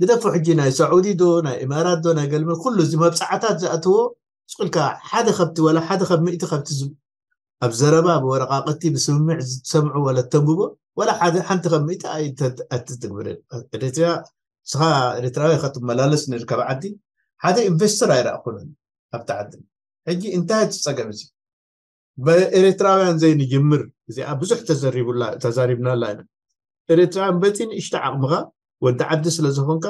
ግደፎ ሕጂ ናይ ሳዑዲ ዶ ናይ ኢማራት ዶ ናይ ገልመ ኩሉ እዚ መብፃዕታት ዝኣትዎ ስቁልካ ሓደ ከብቲ ወላ ሓደ ከብ ሚእቲ ከብቲ ኣብ ዘረባ ብወረቃቅቲ ብስምምዕ ዝሰምዑ ወላ ተንብቦ ወላ ሓደ ሓንቲ ከብ ሚእቲ ኣይትትግብር ኤርትራ ስኻ ኤርትራዊ ከትመላለስ ንርከብ ዓዲ ሓደ ኢንቨስተር ኣይረእኹን ኣብቲ ዓዲ ሕጂ እንታይ እቲ ፀገም እዚ ብኤርትራውያን ዘይንጅምር እዚኣ ብዙሕ ተዘሪቡላ ተዛሪብናላ ኢና ኤርትራውያን በቲ ንእሽቶ ዓቕምኻ ወዲ ዓዲ ስለ ዝኾንካ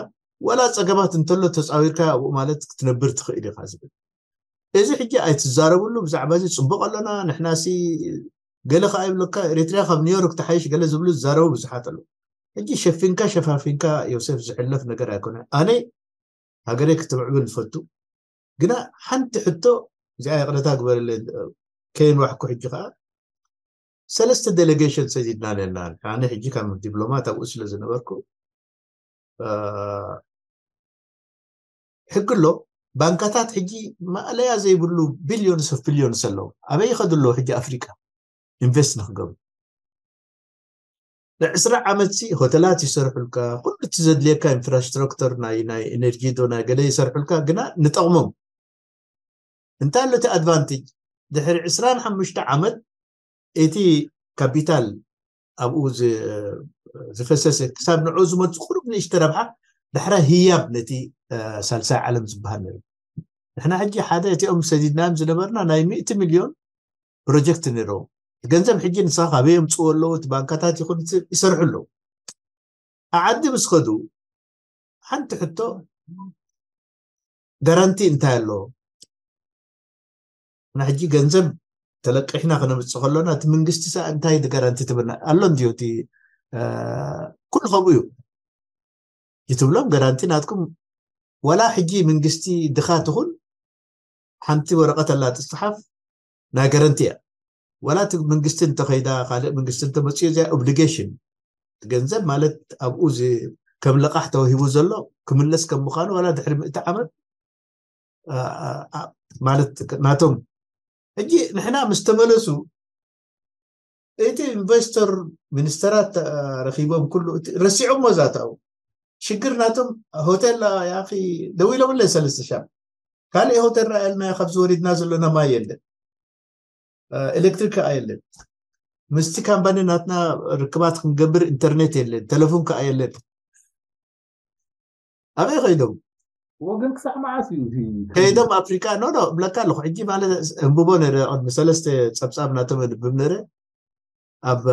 ወላ ፀገማት እንተሎ ተፃዊርካ ኣብኡ ማለት ክትነብር ትኽእል ኢኻ ዝብል እዚ ሕጂ ኣይትዛረብሉ ብዛዕባ እዚ ፅቡቅ ኣሎና ንሕናሲ ገለ ከዓ ይብለካ ኤርትራ ካብ ኒውዮርክ ተሓይሽ ገለ ዝብሉ ዝዛረቡ ብዙሓት ኣለዉ ሕጂ ሸፊንካ ሸፋፊንካ ዮሴፍ ዝሕለፍ ነገር ኣይኮነ። ኣነ ሃገረይ ክትምዕብል ዝፈቱ፣ ግና ሓንቲ ሕቶ እዚኣ ይቕረታ ግበረለይ፣ ከይንዋሕኩ። ሕጂ ከዓ ሰለስተ ዴሌጌሽን ሰዲድና ነና። ኣነ ሕጂ ካብ ዲፕሎማት ኣብኡ ስለ ዝነበርኩ፣ ሕጊ ኣሎ። ባንካታት ሕጂ ማእለያ ዘይብሉ ቢልዮንስ ኦፍ ቢልዮንስ ኣለዉ። ኣበይ ይኸዱ ኣለዉ? ሕጂ ኣፍሪቃ ኢንቨስት ንክገብሩ ንዕስራ ዓመት ሲ ሆተላት ይሰርሑልካ፣ ኩሉ እቲ ዘድልየካ ኢንፍራስትራክተር ናይ ናይ ኤነርጂ ዶ ናይ ገለ ይሰርሑልካ፣ ግና ንጠቕሞም እንታይ ኣሎ እቲ ኣድቫንቴጅ? ድሕሪ ዕስራን ሓሙሽተ ዓመት እቲ ካፒታል ኣብኡ ዝፈሰሰ ክሳብ ንዑ ዝመፅእ ቁሩብ ንእሽተ ረብሓ፣ ዳሕራ ህያብ ነቲ ሳልሳይ ዓለም ዝበሃል ነሩ። ንሕና ሕጂ ሓደ እቲኦም ሰዲድናዮም ዝነበርና ናይ ሚእቲ ሚልዮን ፕሮጀክት ነይረዎም። ገንዘብ ሕጂ ንስኻ ካበይ የምፅዎ ኣለዉ? እቲ ባንካታት ይኹን ይሰርሑ ኣለዉ። ዓዲ ምስ ኸዱ ሓንቲ ሕቶ፣ ጋራንቲ እንታይ ኣሎ? ንሕጂ ገንዘብ ተለቂሕና ክነምፅእ ከሎና እቲ መንግስቲ ሳ እንታይ ጋራንቲ ትብልና ኣሎ? እንዲዮ እቲ ኩሉ ከምኡ እዩ። ይትብሎም ጋራንቲ ናትኩም፣ ዋላ ሕጂ መንግስቲ ድኻ ትኹን ሓንቲ ወረቐት ኣላ ትፅሓፍ ናይ ጋራንቲ እያ። ዋላ እቲ መንግስቲ እንተኸይዳ ካልእ መንግስቲ እንተመፅኡ እዚኣ ኦብሊጌሽን ገንዘብ ማለት ኣብኡ ከም ለቓሕ ተዋሂቡ ዘሎ ክምለስ ከም ምዃኑ ዋላ ድሕሪ ምእቲ ዓመት ማለት ናቶም ሕጂ ንሕና ምስ ተመለሱ እቲ ኢንቨስተር ሚኒስተራት ረኪቦም ኩሉ ረሲዖሞ ዛታው ሽግር ናቶም ሆቴል ያኺ ደው ኢሎምለይ ሰለስተ ሻም ካልእ ሆቴል ረኣየልና ካብ ዝወሪድና ዘለና ማይ የለን ኤሌክትሪክ ከዓ የለን ምስቲ ካምፓኒ ናትና ርክባት ክንገብር ኢንተርኔት የለን ቴሌፎን ከዓ የለን ኣበይ ከይዶም ወገን ክሳዕ መዓስ እዩ ከይዶም ኣፍሪቃ ኖ ኖ እብለካ ኣለኩ ሕጂ ማለት እንብቦ ነረ ቅድሚ ሰለስተ ፀብፃብ ናቶም ንብብ ነረ ኣብ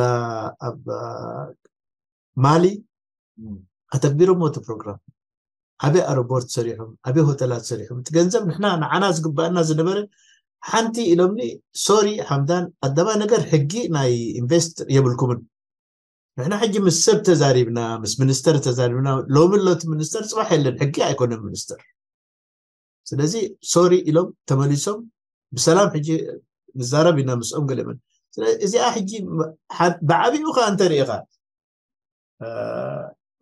ኣብ ማሊ ኣተግቢሮሞ እቲ ፕሮግራም ዓበይ ኣረቦርት ሰሪሖም ዓበይ ሆተላት ሰሪሖም እቲ ገንዘብ ንሕና ንዓና ዝግባአና ዝነበረ ሓንቲ ኢሎምኒ ሶሪ ሓምዳን ኣዳማ ነገር ሕጊ ናይ ኢንቨስት የብልኩምን ንሕና ሕጂ ምስ ሰብ ተዛሪብና ምስ ሚኒስተር ተዛሪብና ሎሚ ሎቲ ሚኒስተር ፅባሕ የለን ሕጊ ኣይኮነን ሚኒስተር ስለዚ ሶሪ ኢሎም ተመሊሶም ብሰላም ሕጂ ንዛረብ ኢና ምስኦም ገለመን እዚኣ ሕጂ ብዓብኡ ከዓ እንተሪኢኻ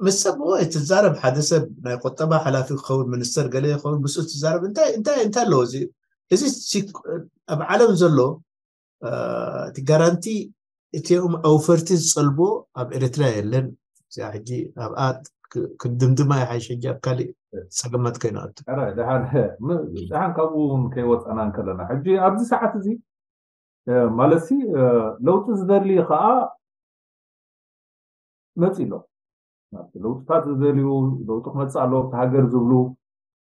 ምስ ሰብ ወይ ትዛረብ ሓደ ሰብ ናይ ቁጠባ ሓላፊ ክኸውን ሚኒስተር ገለ ይኸውን ምስኡ ትዛረብ እንታይ እንታይ እንታይ ኣለዎ እዚ እዚ ኣብ ዓለም ዘሎ እቲ ጋራንቲ እቲኦም ኣውፈርቲ ዝፀልቦ ኣብ ኤርትራ የለን እዚኣ ሕጂ ኣብኣ ክንድምድማ ይሓይሽ ሕጂ ኣብ ካሊእ ፀገማት ከይንኣቱ ደሓን ካብኡ እውን ከይወፀና እንከለና ሕጂ ኣብዚ ሰዓት እዚ ማለት ለውጢ ዝደሊ ከዓ መፂ ኣሎ ለውጥታት ዝደልዩ ለውጢ ክመፅእ ኣለዎ ኣብቲ ሃገር ዝብሉ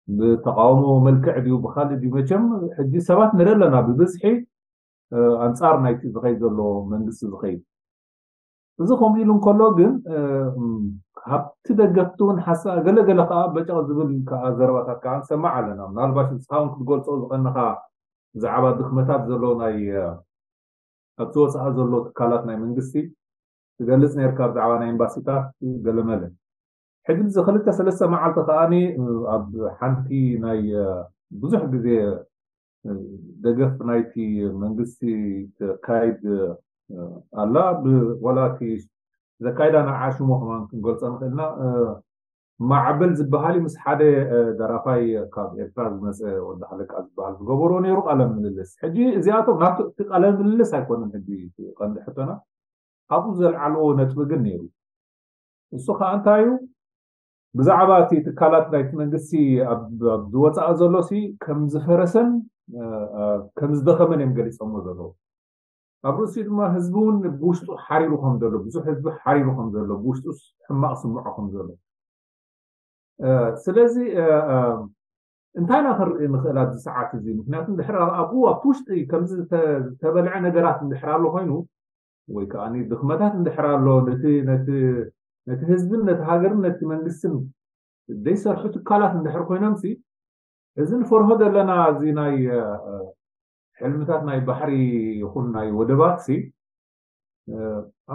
ብተቃውሞ መልክዕ ድዩ ብካልእ ድዩ መቸም ሕጂ ሰባት ንርኢ ኣለና ብብዝሒ ኣንፃር ናይቲ ዝኸይድ ዘሎ መንግስቲ ዝኸይድ እዚ ከምኡ ኢሉ እንከሎ ግን ካብቲ ደገፍቲ እውን ሓሳ ገለገለ ከዓ በጨቕ ዝብል ከዓ ዘረባታት ከዓ ንሰማዕ ኣለና ምናልባሽ ንስኻውን ክትገልፆ ዝቀነካ ብዛዕባ ድክመታት ዘሎ ናይ ኣብቲ ወፃኢ ዘሎ ትካላት ናይ መንግስቲ ትገልፅ ነርካ ብዛዕባ ናይ ኤምባሲታት ገለመለ ሕጂ እዚ ክልተ ሰለስተ መዓልቲ ከዓኒ ኣብ ሓንቲ ናይ ብዙሕ ግዜ ደገፍ ናይቲ መንግስቲ ተካይድ ኣላ ዋላ እቲ ዘካይዳ ንዓ ሽሙ ከማን ክንገልፆ ንኽእልና ማዕበል ዝበሃል ምስ ሓደ ደራፋይ ካብ ኤርትራ ዝመፀ ወዲ ሃለቃ ዝበሃል ዝገበሮ ነይሩ ቃለ ምልልስ ሕጂ እዚኣቶም ናብቲ ቃለ ምልልስ ኣይኮነን ሕጂ ቀንዲ ሕቶና ኣብኡ ዘልዓልዎ ነጥቢ ግን ነይሩ እሱ ከዓ እንታይ እዩ ብዛዕባ እቲ ትካላት ናይቲ መንግስቲ ኣብ ዝወፃኣ ዘሎ ሲ ከም ዝፈረሰን ከም ዝደኸመን እዮም ገሊፆሞ ዘለዉ ኣብ ርእሲኡ ድማ ህዝቢ እውን ብውሽጡ ሓሪሩ ከም ዘሎ ብዙሕ ህዝቢ ሓሪሩ ከም ዘሎ ብውሽጡ ሕማቕ ስምዖ ከም ዘሎ ስለዚ እንታይ ኢና ክንርኢ ንኽእል ኣብዚ ሰዓት እዚ ምክንያቱ ድሕሪ ኣብኡ ኣብቲ ውሽጢ ከምዚ ዝተበልዐ ነገራት እንድሕር ኣሎ ኮይኑ ወይ ከዓ ድኽመታት እንድሕር ኣሎ ነቲ ህዝብን ነቲ ሃገርን ነቲ መንግስትን ዘይሰርሑ ትካላት እንድሕር ኮይኖም ሲ እዚ ንፈርሆ ዘለና እዚ ናይ ሕልምታት ናይ ባሕሪ ይኹን ናይ ወደባት ሲ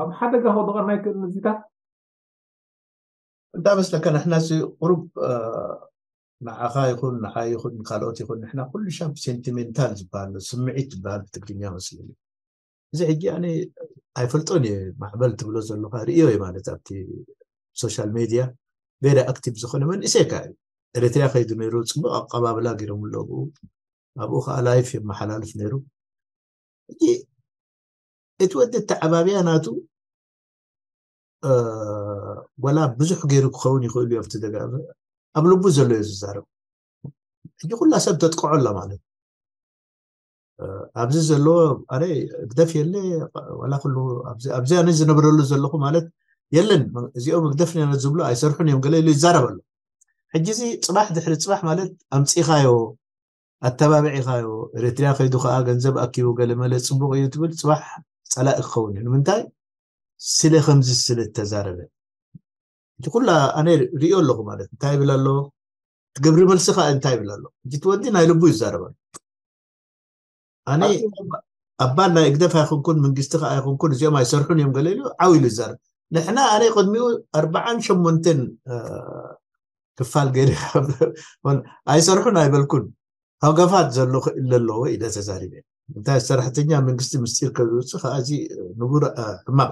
ኣብ ሓደጋ ከውድቐና ይክእል እዚታት እንታይ መስለካ፣ ንሕና እዚ ቁሩብ ንዓኻ ይኹን ንዓይ ይኹን ካልኦት ይኹን ንሕና ኩሉ ሻብ ሴንቲሜንታል ዝበሃል ስምዒት ዝበሃል ብትግርኛ መስለኒ። እዚ ሕጂ ኣነ ኣይፈልጦን እየ፣ ማዕበል ትብሎ ዘለኻ ርእዮ እየ ማለት ኣብቲ ሶሻል ሜድያ ቬሪ ኣክቲቭ ዝኾነ መንእሰይ ከኣ እዩ። ኤርትራ ከይዱ ነይሩ፣ ጽቡቕ ኣቀባብላ ገይሮምሉ ኣብኡ፣ ኣብኡ ከኣ ላይፍ የመሓላልፍ ነይሩ። ሕጂ እቲ ወዲ ኣተዓባብያ ናቱ ዋላ ብዙሕ ገይሩ ክኸውን ይኽእል እዩ ኣብቲ ደጋ ኣብ ልቡ ዘሎ እዩ ዝዛረብ። ሕጂ ኩላ ሰብ ተጥቅዖ ኣላ ማለት ኣብዚ ዘለዎ ኣረ ግደፍ የለ ዋላ ኩሉ ኣብዚ ኣነ ዝነብረሉ ዘለኹ ማለት የለን፣ እዚኦም ግደፍ ዝብሉ ኣይሰርሑን እዮም ገለ ኢሉ ይዛረብ ኣሎ። ሕጂ እዚ ፅባሕ ድሕሪ ፅባሕ ማለት ኣምፂኻዮ ኣተባቢዕኻዮ ኤርትርያ ከይዱ ከዓ ገንዘብ ኣኪቡ ገለ መለ ፅቡቅ እዩ ትብል ፅባሕ ፀላኢ ክኸውን እዩ። ንምንታይ? ስለ ከምዚ ስለ እተዛረበ እቲ ኩላ ኣነ ሪኦ ኣለኹ ማለት እንታይ ይብል ኣሎ? ትገብሪ መልሲ ከዓ እንታይ ይብል ኣሎ? እቲ ወዲ ናይ ልቡ ይዛረብ ኣሎ። ኣነ ኣባል ናይ እግደፍ ኣይኮንኩን መንግስቲ ከዓ ኣይኮንኩን እዚኦም ኣይሰርሑን እዮም ገለ ኢሉ ዓው ኢሉ ይዛረብ። ንሕና ኣነ ቅድሚኡ ኣርባዓን ሸሞንተን ክፋል ገይረ ኣይሰርሑን ኣይበልኩን። ሃገፋት ዘሎ ክእለ ኣለዎ ኢለ ተዛሪበ። እንታይ ሰራሕተኛ መንግስቲ ምስጢር ከዝውፅእ ከዓ እዚ ንቡር ሕማቅ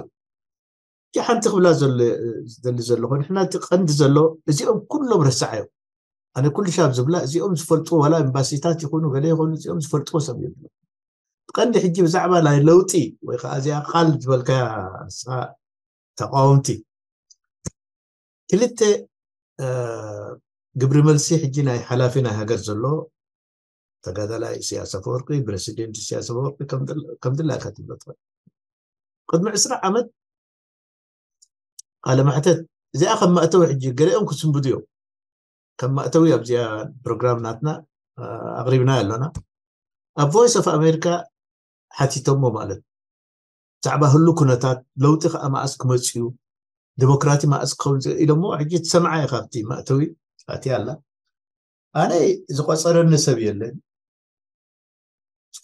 እዩ። ሓንቲ ክብላ ዝደሊ ዘለኹ ንሕና እቲ ቀንዲ ዘሎ እዚኦም ኩሎም ረሳዓዮም። ኣነ ኩሉ ሻብ ዝብላ እዚኦም ዝፈልጥዎ ዋላ ኤምባሲታት ይኹኑ ገለ ይኹኑ እዚኦም ዝፈልጥዎ ሰብ የብሉ። ቀንዲ ሕጂ ብዛዕባ ናይ ለውጢ ወይ ከዓ እዚኣ ቃል ዝበልካያ ንስኻ ተቃወምቲ ክልተ ግብሪ መልሲ ሕጂ ናይ ሓላፊ ናይ ሃገር ዘሎ ተጋዳላይ ኢሳያስ ኣፈወርቂ ፕረሲደንት ኢሳያስ ኣፈወርቂ ከምድላካ ትብሎ ትኽእል። ቅድሚ ዕስራ ዓመት ቃለ መሕተት እዚኣ ከም መእተዊ ሕጂ ገሊኦም ክስንብዱ እዮም። ከም መእተዊ ኣብዚኣ ፕሮግራም ናትና ኣቅሪብና ኣለና። ኣብ ቮይስ ኦፍ ኣሜሪካ ሓቲቶሞ ማለት ብዛዕባ ህሉ ኩነታት ለውጢ ከዓ መኣስ ክመፅኡ ዲሞክራሲ መኣስ ክኸውን ኢሎሞ ሕጂ ትሰምዓ ኢኻ ኣብቲ መእተዊ ኣትያ ኣላ። ኣነ ዝቆፀረኒ ሰብ የለን።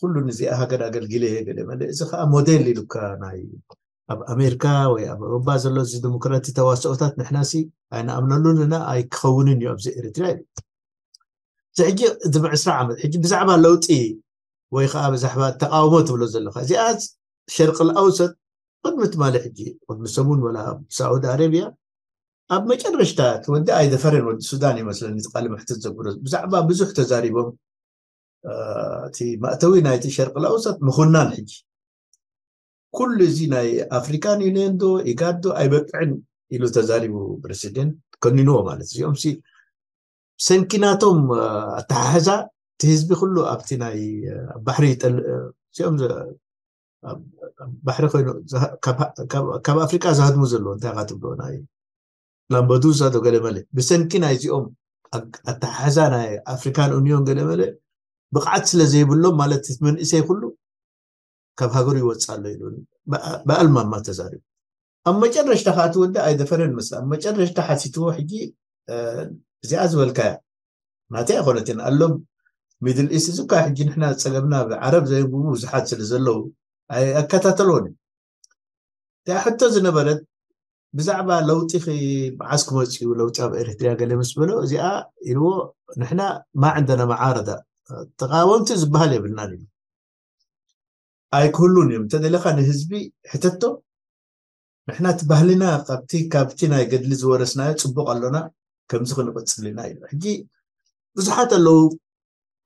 ኩሉ ንዚኣ ሃገር ኣገልጊለ እየ ገለ መለ እዚ ከዓ ሞዴል ኢሉካ ናይ ኣብ ኣሜሪካ ወይ ኣብ ኣውሮፓ ዘሎ እዚ ዲሞክራሲ ተዋስኦታት ንሕናሲ ኣይንኣምነሉን ኢና ኣይክኸውንን እዩ ኣብዚ ኤርትራ እዩ። እዚ ሕጂ እዚ ዕስራ ዓመት ሕጂ ብዛዕባ ለውጢ ወይ ከዓ ብዛዕባ ተቃውሞ ትብሎ ዘለካ እዚኣ ሸርቂ ኣውሰጥ ቅድሚ ትማሊ ሕጂ ቅድሚ ሰሙን ወላ ኣብ ሳዑዲ ኣረብያ ኣብ መጨረሽታ እቲ ወዲ ኣይደፈረን ወዲ ሱዳን ይመስለኒ እቲ ቃለ መሕተት ዘብሎ ብዛዕባ ብዙሕ ተዛሪቦም እቲ መእተዊ ናይቲ ሸርቂ ኣውሰጥ ምኹናን ሕጂ ኩሉ እዚ ናይ ኣፍሪካን ዩኒየን ዶ ኢጋድ ዶ ኣይበቅዕን ኢሉ ተዛሪቡ ፕረሲደንት ከኒንዎ ማለት እዚኦም ሲ ሰንኪናቶም ኣተሓሕዛ እቲ ህዝቢ ኩሉ ኣብቲ ናይ ባሕሪ እዚኦም ባሕሪ ኮይኑ ካብ ኣፍሪካ ዝሃድሙ ዘለዎ እንታይ ካ ትብሎ ናይ ላምበዱዛ ዶ ገለ መለ ብሰንኪ ናይዚኦም ኣተሓሕዛ ናይ ኣፍሪካን ዩኒዮን ገለ መለ ብቕዓት ስለ ዘይብሎም ማለት መንእሰይ ኩሉ ካብ ሃገሩ ይወፅእ ኣሎ ኢሉ በኣልማማ ተዛሪቡ። ኣብ መጨረሽታ ከዓ እቲ ወዲ ኣይደፈረን መስል ኣብ መጨረሽታ ሓቲትዎ ሕጂ እዚኣ ዝበልካያ ናተይ ኣይኮነትን ኣሎም ሚድል ኢስት እዚ እኳ ሕጂ ንሕና ዝፀገብና ዓረብ ዘየንብቡ ብዙሓት ስለ ዘለዉ ኣይከታተልዎን እዩ። እቲኣ ሕቶ ዝነበረት ብዛዕባ ለውጢ መዓስ ክመፅኡ ለውጢ ኣብ ኤርትርያ ገለ ምስ በሎ እዚኣ ኢልዎ ንሕና ማ ዕንደና መዓረዳ ተቃወምቲ ዝበሃል የብልናን ኢሉ ኣይክህሉን እዮም እንተደለካ ንህዝቢ ሕተቶ ንሕና እቲ ባህልና ካብቲ ካብቲ ናይ ገድሊ ዝወረስናዮ ፅቡቅ ኣሎና ከምዚ ክንቅፅል ኢና ኢሉ ሕጂ ብዙሓት ኣለዉ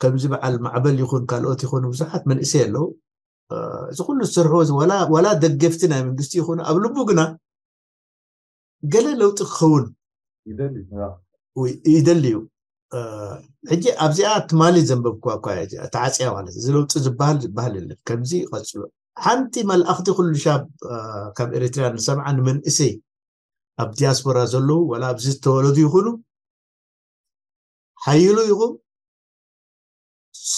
ከምዚ በዓል ማዕበል ይኹን ካልኦት ይኹኑ ብዙሓት መንእሰይ ኣለዉ እዚ ኩሉ ዝሰርሕዎ ዋላ ደገፍቲ ናይ መንግስቲ ይኹኑ ኣብ ልቡ ግና ገለ ለውጢ ክኸውን ይደሊ እዩ ሕጂ ኣብዚኣ ትማሊ ዘንበብኩዋ እኳ እያ እዚኣ ተዓፅያ ማለት እዚ ለውጢ ዝበሃል ዝበሃል የለን ከምዚ ይቐፅሎ ሓንቲ መልኣኽቲ ኩሉ ሻብ ካብ ኤርትራ ንሰምዓ ንመንእሰይ ኣብ ዲያስፖራ ዘለዉ ወላ ኣብዚ ዝተወለዱ ይኹኑ ሓይሉ ኢኹም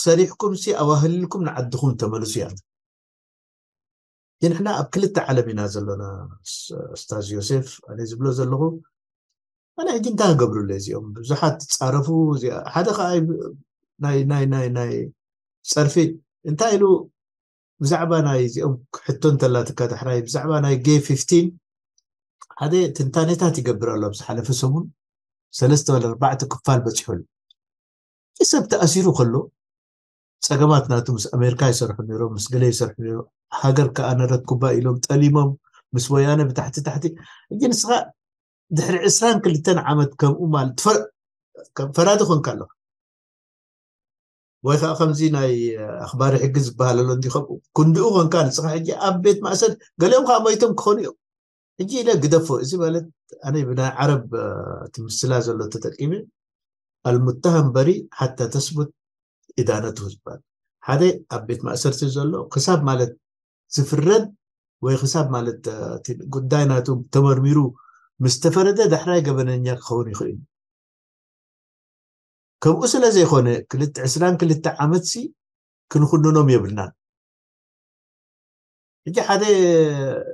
ሰሪሕኩም ሲ ኣዋህልልኩም ንዓድኹም ተመልሱ እያ ንሕና ኣብ ክልተ ዓለም ኢና ዘለና ስታዝ ዮሴፍ ኣነ ዝብሎ ዘለኹ ኣነ ሕጂ እንታይ ክገብሩለ እዚኦም ብዙሓት ፃረፉ ሓደ ከዓ ናይ ናይ ናይ ናይ ፀርፊ እንታይ ኢሉ ብዛዕባ ናይ እዚኦም ሕቶ እንተላትካ ዳሕራይ ብዛዕባ ናይ ጌ ፊፍቲን ሓደ ትንታኔታት ይገብር ኣሎ ኣብ ዝሓለፈ ሰሙን ሰለስተ ወላ ኣርባዕተ ክፋል በፂሑ ኣሎ። እቲ ሰብ ተኣሲሩ ከሎ ፀገማት ናቱ ምስ ኣሜሪካ ይሰርሑ ነይሮም፣ ምስ ገለ ይሰርሑ ነይሮም። ሃገር ከኣ ነረኩባ ኢሎም ጠሊሞም ምስ ወያነ ብታሕቲ ታሕቲ። ሕጂ ንስኻ ድሕሪ ዕስራን ክልተን ዓመት ከምኡ ማለት ትፈ- ከም ፈራዲ ኮንካ ኣለኻ። ወይ ከዓ ከምዚ ናይ ኣኽባሪ ሕጊ ዝበሃል ኣሎ እንዲ ከምኡ ክንድኡ ኮንካ ንስኻ ሕጂ ኣብ ቤት ማእሰር ገሊኦም ከዓ ሞይቶም ክኾኑ እዮም። ሕጂ ኢለ ግደፎ። እዚ ማለት ኣነ ብናይ ዓረብ ትምስላ ዘሎ ተጠቂመ ኣልሙተሃም በሪ ሓታ ተስቡት ኢዳነቱ ዝበሃል ሓደ ኣብ ቤት ማእሰርቲ ዘሎ ክሳብ ማለት ዝፍረድ ወይ ክሳብ ማለት ጉዳይ ናቱ ተመርሚሩ ምስ ተፈረደ ዳሕራይ ገበነኛ ክኸውን ይኽእል። ከምኡ ስለ ዘይኮነ ክልተ ዕስራን ክልተ ዓመት ሲ ክንኹንኖም የብልናን። ሕጂ ሓደ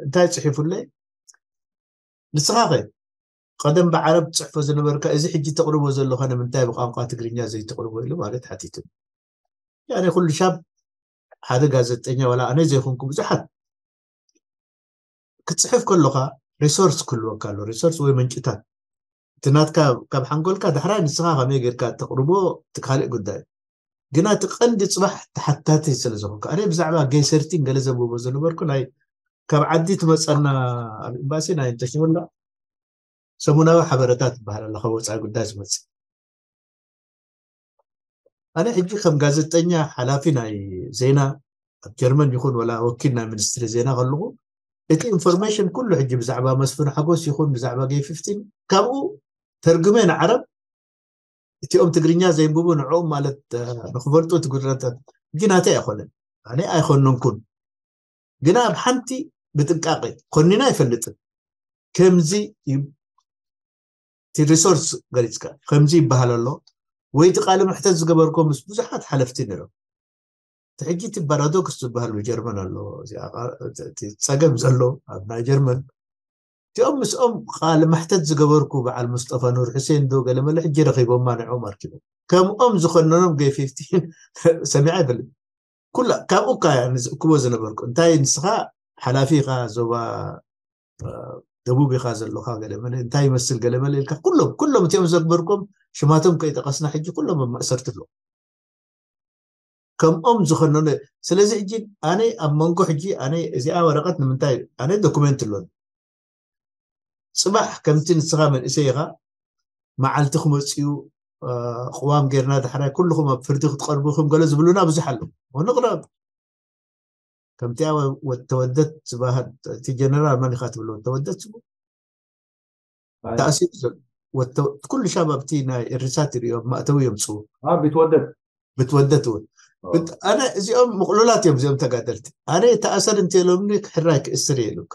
እንታይ ጽሒፉለይ፣ ንስኻ ኸ ቀደም ብዓረብ ትጽሕፎ ዝነበርካ እዚ ሕጂ ተቕርቦ ዘለኻ ንምንታይ ብቋንቋ ትግርኛ ዘይተቕርቦ ኢሉ ማለት ሓቲቱ። ያኔ ኩሉ ሻብ ሓደ ጋዜጠኛ ዋላ ኣነ ዘይኮንኩ ብዙሓት ክትጽሕፍ ከሎኻ ሪሶርስ ክህልወካ ኣሎ። ሪሶርስ ወይ ምንጭታት እቲ ናትካ ካብ ሓንጎልካ ዳሕራይ ንስኻ ከመይ ጌርካ ተቕርቦ እቲ ካልእ ጉዳይ። ግና እቲ ቀንዲ ጽባሕ ተሓታቲ ስለ ዝኾንካ ኣነ ብዛዕባ ጌሰርቲን ገለ ዘንብቦ ዝነበርኩ ናይ ካብ ዓዲ ትመጸና ኣብ ኤምባሲ ናይ እንተሽወላ ሰሙናዊ ሓበረታት ዝበሃል ኣሎ ካብ ወፃኢ ጉዳይ ዝመጽእ። ኣነ ሕጂ ከም ጋዜጠኛ ሓላፊ ናይ ዜና ኣብ ጀርመን ይኹን ወላ ወኪል ናይ ሚኒስትሪ ዜና ከለኹ እቲ ኢንፎርሜሽን ኩሉ ሕጂ ብዛዕባ መስፍን ሓጎስ ይኹን ብዛዕባ ጌይ ፊፍቲን ካብኡ ተርጉመ ንዓረብ እቲኦም ትግርኛ ዘይንብቡ ንዕኦም ማለት ንክፈልጡ እቲ ጉድለታት ሕጂ ናተይ ኣይኮነን ኣነ ኣይኮነንኩን ግና ኣብ ሓንቲ ብጥንቃቄ ኮኒና ኣይፈልጥን ከምዚ እቲ ሪሶርስ ገሊፅካ ከምዚ ይበሃል ኣሎ ወይ እቲ ቃለ መሕተት ዝገበርኮ ምስ ብዙሓት ሓለፍቲ ነይሮም እቲ ሕጂ እቲ ፓራዶክስ ዝበሃል ብጀርመን ኣሎ ጸገም ዘሎ ኣብ ናይ ጀርመን እቲኦም ምስኦም ቃለ መሕተት ዝገበርኩ በዓል ሙስጠፋ ኑር ሕሴን ዶ ገለመለ ሕጂ ረኺቦማ ንዕኦም ኣርኪቦም ከምኦም ዝኸነኖም ገይ ፊፍቲን ሰሚዐ ኣይፈልጥ ኩላ ካብኡ እካ እክቦ ዝነበርኩ እንታይ ንስኻ ሓላፊ ኢኻ ዞባ ደቡብ ኢኻ ዘለኻ ገለመለ እንታይ ይመስል ገለመለ ኢልካ ኩሎም ኩሎም እቲኦም ዘግበርኩም ሽማቶም ከይጠቀስና ሕጂ ኩሎም ኣብ ማእሰርቲ ኣለዉ ከምኦም ዝኸነኑ ስለዚ ሕጂ ኣነ ኣብ መንጎ ሕጂ ኣነ እዚኣ ወረቀት ንምንታይ ኣነ ዶኩመንት ኣሎኒ ፅባሕ ከምቲ ንስኻ መንእሰይ ኢኻ መዓልቲ ክመፅኡ ቅዋም ጌርና ዳሕራይ ኩልኹም ኣብ ፍርዲ ክትቀርቡ ኢኹም ገለ ዝብሉና ብዙሕ ኣሎ ንቕረብ ከምቲ ተወደት ዝበሃል እቲ ጀነራል መን ኢኻ ትብሎ ተወደት ስሙ ተኣሲሩ ዘሎ ኩሉ ሻብ ኣብቲ ናይ እርሳት ይሪኦ ማእተዊ እዮም ፅው ቢትወደት ብትወደት እውን ኣነ እዚኦም ምቕሉላት እዮም እዚኦም ተጋደልቲ ኣነ ተኣሰር እንተሎምኒ ክሕራይ ክእስር የሉካ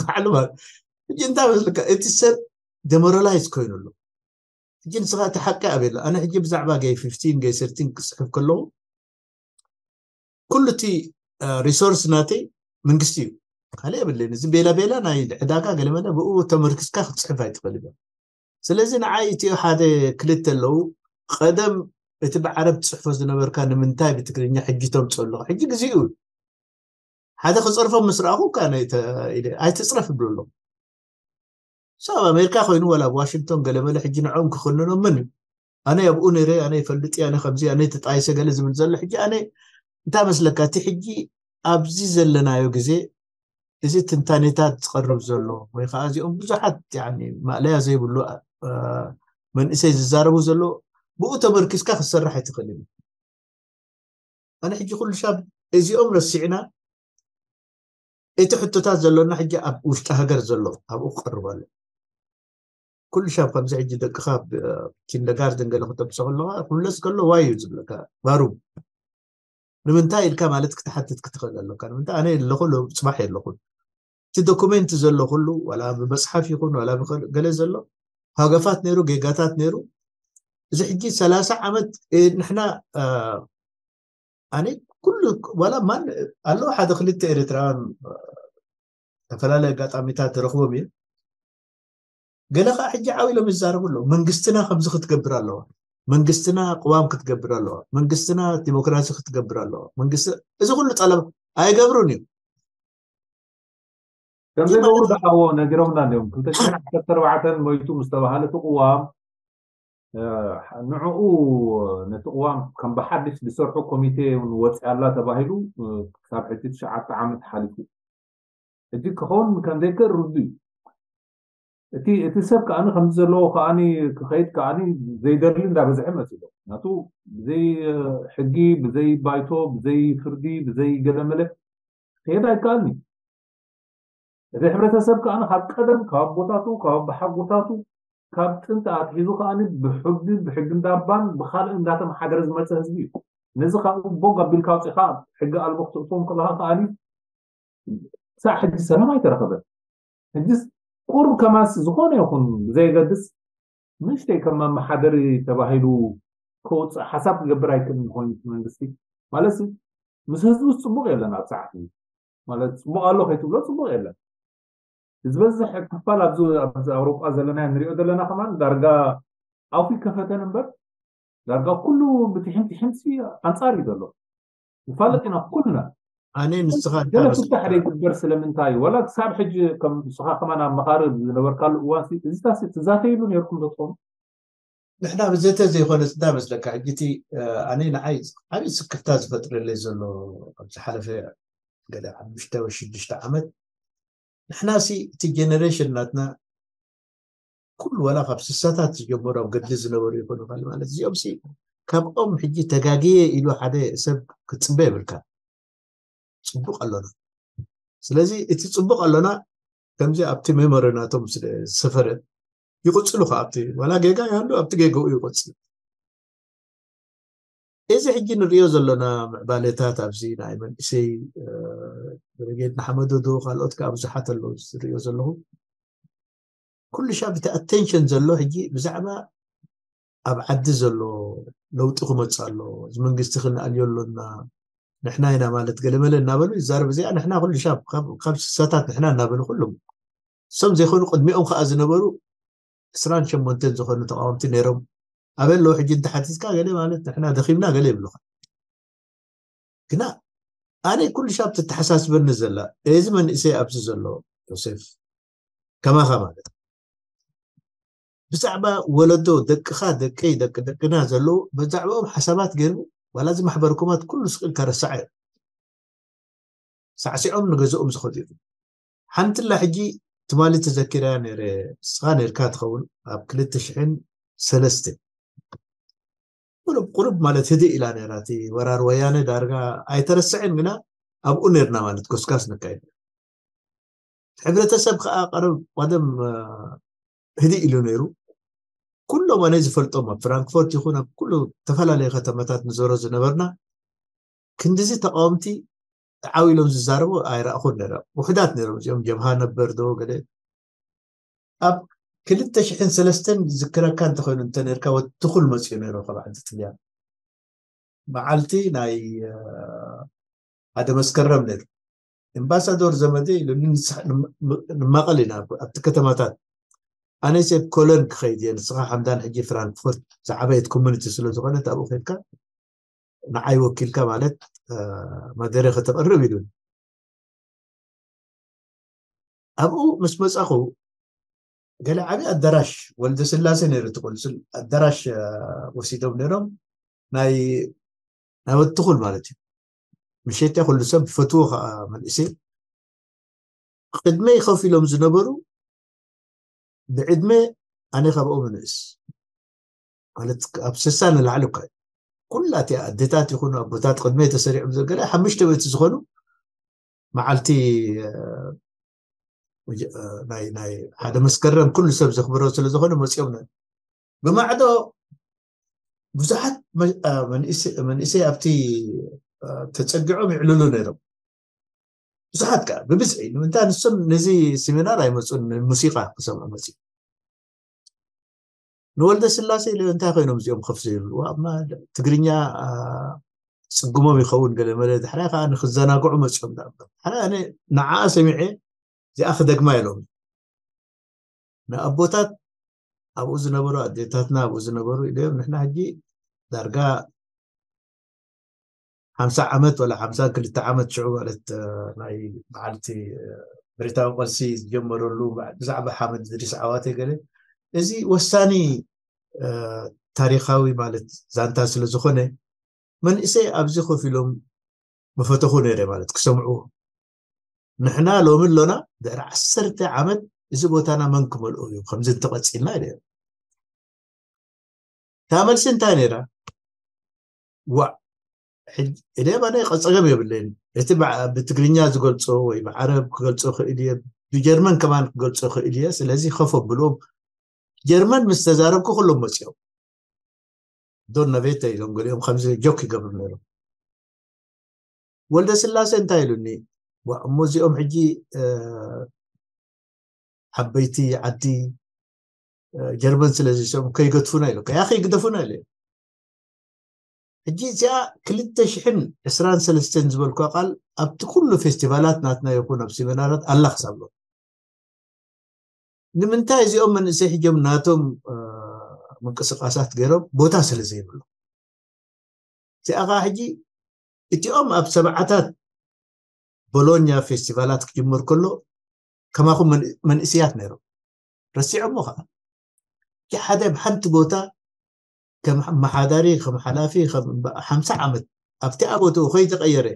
ባዕሉ ማለት ሕጂ እንታይ መስልካ እቲ ሰብ ደሞራላይዝ ኮይኑ ኣሎ ሕጂ ንስኻ እቲ ሓቂ ኣበሎ ኣነ ሕጂ ብዛዕባ ገይ ፊፍቲን ገይ ሰርቲን ክፅሕፍ ከለኹ ኩሉ እቲ ሪሶርስ ናተይ መንግስቲ እዩ ካልእ የብለይን እዚ ቤላ ቤላ ናይ ዕዳጋ ገለመለ ብኡ ተመርኪስካ ክትፅሕፍ ኣይትኽእል እያ ስለዚ ንዓይ እቲኦ ሓደ ክልተ ኣለዉ ቀደም እቲ ብዓረብ ትፅሕፎ ዝነበርካ ንምንታይ ብትግርኛ ሕጂ ተምፅኦ ኣለኹ ሕጂ ግዜኡ ሓደ ክፀርፎም ምስ ረኣኹ እካ ኣይትፅረፍ ይብሉ ኣለኹ ሰብ ኣብ ኣሜሪካ ኮይኑ ወላ ኣብ ዋሽንግቶን ገለመለ ሕጂ ንዕኦም ክኽንኖም ምን ኣነ ኣብኡ ነይረ ኣነ ይፈልጥ ኣነ ከምዚ ኣነ ተጣይሰ ገለ ዝብል ዘሎ ሕጂ ኣነ እንታይ መስለካ እቲ ሕጂ ኣብዚ ዘለናዮ ግዜ እዚ ትንታኔታት ዝቐርብ ዘሎ ወይ ከዓ እዚኦም ብዙሓት ማእለያ ዘይብሉ መንእሰይ ዝዛረቡ ዘሎ ብኡ ተመርኪስካ ክትሰርሕ ኣይትኽእልን ኣነ ሕጂ ኩሉ ሻብ እዚኦም ረሲዕና እቲ ሕቶታት ዘሎና ሕጂ ኣብ ውሽጢ ሃገር ዘሎ ኣብኡ ክቐርብ ኣሎ ኩሉ ሻብ ከምዚ ሕጂ ደቅኻ ኪንደጋርደን ገለ ክተምፅኦ ከለካ ክምለስ ከሎ ዋይ እዩ ዝብለካ ባሩ ንምንታይ ኢልካ ማለት ክትሓትት ክትኽእል ኣለካ ንምንታይ ኣነ ኣለኹ ፅባሕ የለኹን እቲ ዶኩሜንት ዘሎ ኩሉ ዋላ ብመፅሓፍ ይኹን ዋላ ገለ ዘሎ ሃገፋት ነይሩ ጌጋታት ነይሩ እዚ ሕጂ ሰላሳ ዓመት ንሕና ኣነ ኩሉ ዋላ ማን ኣለዉ ሓደ ክልተ ኤርትራውያን ዝተፈላለዩ ኣጋጣሚታት ረኽቦም እዩ ገለ ከዓ ሕጂ ዓው ኢሎም ይዛረቡ ኣለዉ መንግስትና ከምዚ ክትገብር ኣለዋ መንግስትና ቅዋም ክትገብር ኣለዋ መንግስትና ዲሞክራሲ ክትገብር ኣለዋ መንግስቲ እዚ ኩሉ ጠለብ ኣይገብሩን እዩ ከም ዘይገብሩ ደሓዎ ነጊሮምና እንዲዮም። ክልተ ሽሕን ዓሰርተ ኣርባዕተን ሞይቱ ምስ ተባሃለ እቲ ቅዋም ንዕኡ ነቲ ቅዋም ከም ብሓድሽ ዝሰርሑ ኮሚቴ እውን ወፅያ ኣላ ተባሂሉ ክሳብ ሕጂ ትሽዓተ ዓመት ሓሊፉ። ሕጂ ክኸውን ከም ዘይክእል ርዱ እዩ። እቲ እቲ ሰብ ከዓኒ ከምዚ ዘለዎ ከዓኒ ክኸይድ ከዓኒ ዘይደሊ እንዳበዝሐ መፅእ ኣሎ። ናቱ ብዘይ ሕጊ፣ ብዘይ ባይቶ፣ ብዘይ ፍርዲ፣ ብዘይ ገለመለ ክሄድ ኣይከኣልኒ። እቲ ሕብረተሰብ ከዓኒ ካብ ቀደም ካብ ኣቦታቱ ካብ ኣቦሓጎታቱ ካብ ጥንቲ ኣትሒዙ ከዓኒ ብሕጊ ብሕጊ እንዳባን ብካልእ እንዳተመሓደረ ዝመፀ ህዝቢ እዩ። ነዚ ካብኡ ቦግ ኣቢልካ ኣውፂኻ ሕጊ ኣልቦ ክትእትዎም ከለካ ከዓኒ ክሳዕ ሕጂ ሰላም ኣይተረኸበን። ሕጂስ ቁሩብ ከማስ ዝኾነ ይኹን ብዘየገድስ ንእሽተይ ከም መመሓደሪ ተባሂሉ ከውፅእ ሓሳብ ክገብር ኣይክእልን ኮይኑ እቲ መንግስቲ ማለት ምስ ህዝቡ ጽቡቕ የለን ኣብ ሰዓት ማለት ጽቡቕ ኣሎ ከይትብሎ ጽቡቕ የለን። ዝበዝሕ ክፋል ኣብዚ ኣብዚ ኣውሮጳ ዘለና ንሪኦ ዘለና ከማን ዳርጋ ኣፉ ይከፈተን እምበር ዳርጋ ኩሉ ብትሕም ትሕምሲ ኣንጻር እዩ ዘሎ። ንፋለጥ ኢና ኩልና። ኣነ ንስኻ ገለ ፍታሕ ዘይግበር ስለምንታይ እዩ? ወላ ክሳብ ሕጂ ከም ንስኻ ከማን ኣብ መኻርብ ዝነበርካሉ እዋን ሲ እዚታሲ ትዛተይሉ ነርኩም ዶ ትኾኑ? ንሕና ብዘተ ዘይኮነ እንታይ መስለካ ሕጂ እቲ ኣነ ንዓይ ዓብዪ ስክፍታ ዝፈጥረለይ ዘሎ ኣብ ዝሓለፈ ገለ ሓሙሽተ ወይ ሽዱሽተ ዓመት ንሕና ሲ እቲ ጀነሬሽን ናትና ኩሉ ዋላ ካብ ስሳታት ዝጀመሩ ኣብ ገድሊ ዝነበሩ ይኾኑ ካል ማለት እዚኦም ሲ ካብኦም ሕጂ ተጋግየ ኢሉ ሓደ ሰብ ክትፅበ የብልካ። ፅቡቕ ኣሎና። ስለዚ እቲ ፅቡቕ ኣሎና ከምዚ ኣብቲ ሜሞሪ ናቶም ዝሰፈረ ይቕፅሉ ከ ኣብቲ ዋላ ጌጋ ይሃሉ ኣብቲ ጌጋኡ ይቕፅል። እዚ ሕጂ ንሪኦ ዘሎና ምዕባለታት ኣብዚ ናይ መንእሰይ ብርጌድ ንሓመዶ ዶ ካልኦት ከዓ ብዙሓት ኣለዉ ዝሪኦ ዘለኹ ኩሉ ሻብ እቲ ኣቴንሽን ዘሎ ሕጂ ብዛዕባ ኣብ ዓዲ ዘሎ ለውጢ ክመፅእ ኣሎ እዚ መንግስቲ ክንኣልዮ ኣሎና ንሕና ኢና ማለት ገለመለ እናበሉ ይዛረብ እዚኣ ንሕና ኩሉ ሻብ ካብ ስሳታት ንሕና እናበሉ ኩሉም እሶም ዘይኮኑ ቅድሚኦም ከዓ ዝነበሩ ዕስራን ሸሞንተን ዝኾኑ ተቃወምቲ ነይሮም ኣበይ ኣለዉ ሕጂ እንተሓቲትካ ገለ ማለት ንሕና ደኺምና ገለ ይብሉኻ ግና ኣነ ኩሉ ሻብ ትተሓሳስበኒ ዘላ እዚ መንእሰይ ኣብዚ ዘሎ ዮሴፍ ከማኻ ማለት ብዛዕባ ወለዶ ደቅኻ ደቀይ ደቂ ደቅና ዘለዉ ብዛዕባኦም ሓሳባት ገይሩ ዋላ እዚ ማሕበርኩማት ኩሉ ስቕ ኢልካ ረሳዕ እዩ ሳዕሲዖም ንገዝኦም ዝኸዱ ሓንትላ ሕጂ ትማሊ ተዘኪራ ነረ ስኻ ነርካ ትኸውን ኣብ ክልተ ሽሕን ሰለስተ ቁሩብ ቁሩብ ማለት ህድእ ኢላ ነራ እቲ ወራር ወያነ ዳርጋ ኣይተረስዕን ግና ኣብኡ ነርና ማለት ጎስጋስ ነካይድ ሕብረተሰብ ከዓ ቀረብ ቀደም ህድእ ኢሉ ነይሩ ኩሎም ኣነ ዝፈልጦም ኣብ ፍራንክፎርት ይኹን ኣብ ኩሉ ዝተፈላለዩ ከተማታት ንዞሮ ዝነበርና ክንድዚ ተቃወምቲ ተዓው ኢሎም ዝዛረቡ ኣይረኣኹን ነረ ውሕዳት ነሮም እዚኦም ጀብሃ ነበር ዶ ገለ ኣብ ክልተ ሽሕን ሰለስተን ዝክረካ እንተኮይኑ እንተነርካ ወትኹል መፅኡ ነይሩ ካብ ዓዲ ጥልያን መዓልቲ ናይ ሓደ መስከረም ነይሩ ኤምባሳዶር ዘመደ ኢሉ ንማቐል ኢና ኣብቲ ከተማታት ኣነ ሰብ ኮለን ክኸይድ እየ ንስኻ ሓምዳን ሕጂ ፍራንክፎርት ዝዓበየት ኮሚኒቲ ስለ ዝኾነት ኣብኡ ከድካ ንዓይ ወኪልካ ማለት መደረ ከተቕርብ ኢሉን ኣብኡ ምስ መፃኹ ገለ ዓብዪ ኣዳራሽ ወልደ ስላሴ ነይሩ እቲ ቆንስል ኣዳራሽ ወሲዶም ነይሮም ናይ ናይ ወትኹል ማለት እዩ ምሸትያ ኩሉ ሰብ ፈትዎ ከዓ መንእሰይ ቅድመይ ከፍ ኢሎም ዝነበሩ ብዕድመ ኣነ ካብኦም ንእስ ማለት ኣብ ስሳ ንላዕሊ እኳ ኩላ እቲኣ ኣዴታት ይኹኑ ኣቦታት ቅድመ ተሰሪዖም ዘገለ ሓሙሽተ ቤት ዝኾኑ መዓልቲ ናይ ናይ ሓደ መስከረም ኩሉ ሰብ ዘኽብሮ ስለ ዝኾነ መፂኦም ብማዕዶ ብዙሓት መንእሰይ ኣብቲ ተፀጊዖም ይዕልሉ ነይሮም ብዙሓት ከዓ ብብዝሒ ንምንታይ ንሶም ነዚ ሲሚናር ኣይመፁን ሙዚቃ ክሰምዑ መፂ ንወልደ ስላሴ ኢለ እንታይ ኮይኖም እዚኦም ከፍ ዘይብሉ ትግርኛ ፅጉሞም ይኸውን ገለ መለ ድሕራይ ከዓ ንክዘናግዑ መፂኦም ዳእምበር ሓደ ኣነ ንዓኣ ሰሚዐ እዚኣ ክደግማ ኢሎም ንኣቦታት ኣብኡ ዝነበሩ ኣዴታትና ኣብኡ ዝነበሩ ኢሎም ንሕና ሕጂ ዳርጋ ሓምሳ ዓመት ወላ ሓምሳ ክልተ ዓመት ሽዑ ማለት ናይ በዓልቲ ብሪታዊ ቃልሲ ዝጀመረሉ ብዛዕባ ሓመድ ዝሪስ ዓዋተ ገለ እዚ ወሳኒ ታሪኻዊ ማለት ዛንታ ስለ ዝኾነ መንእሰይ ኣብዚ ኮፍ ኢሎም መፈተኹ ነይረ ማለት ክሰምዑ። ንሕና ሎሚ ኣሎና ድሕሪ ዓሰርተ ዓመት እዚ ቦታና መን ክመልኦ እዩ ከምዚ እንተቐፂልና ኢለ። እታ መልሲ እንታይ ነይራ? ዋእ፣ ሕጂ እኔ ባነ ቀፀገም የብለይን። እቲ ብዓ- ብትግርኛ ዝገልፆ ወይ ብዓረብ ክገልፆ ክእል እየ፣ ብጀርመን ከማን ክገልፆ ክእል እየ። ስለዚ ከፍ ኣብልዎም። ጀርመን ምስ ተዛረብኩ ኩሎም መፅኦም። ዶን ነቬተ ኢሎም ገሊኦም ከምዚ ጆክ ይገብሩ ነይሮም። ወልደ ስላሴ እንታይ ኢሉኒ? ዋ እሞ እዚኦም ሕጂ ዓበይቲ ዓዲ ጀርመን ስለ ዝሰሙ ከይገድፉና ኢሉ ከያ ከይግደፉና ኢለ። ሕጂ እዚኣ ክልተ ሽሕን ዕስራን ሰለስተን ዝበልኳ ቃል ኣብቲ ኩሉ ፌስቲቫላት ናትና ይኹን ኣብ ሲሚናራት ኣላ ክሳብ ሎ። ንምንታይ እዚኦም መንእሰይ ሕጆም ናቶም ምንቅስቃሳት ገይሮም ቦታ ስለ ዘይብሉ። እዚኣ ከዓ ሕጂ እቲኦም ኣብ ሰብዓታት ቦሎኛ ፌስቲቫላት ክጅምር ከሎ ከማኹም መንእስያት ነይሮም። ረሲዖሞ ከዓ እቲ ሓደ ብሓንቲ ቦታ ከም መሓዳሪ ከም ሓላፊ ሓምሳ ዓመት ኣብቲ ቦትኡ ከይተቀየረ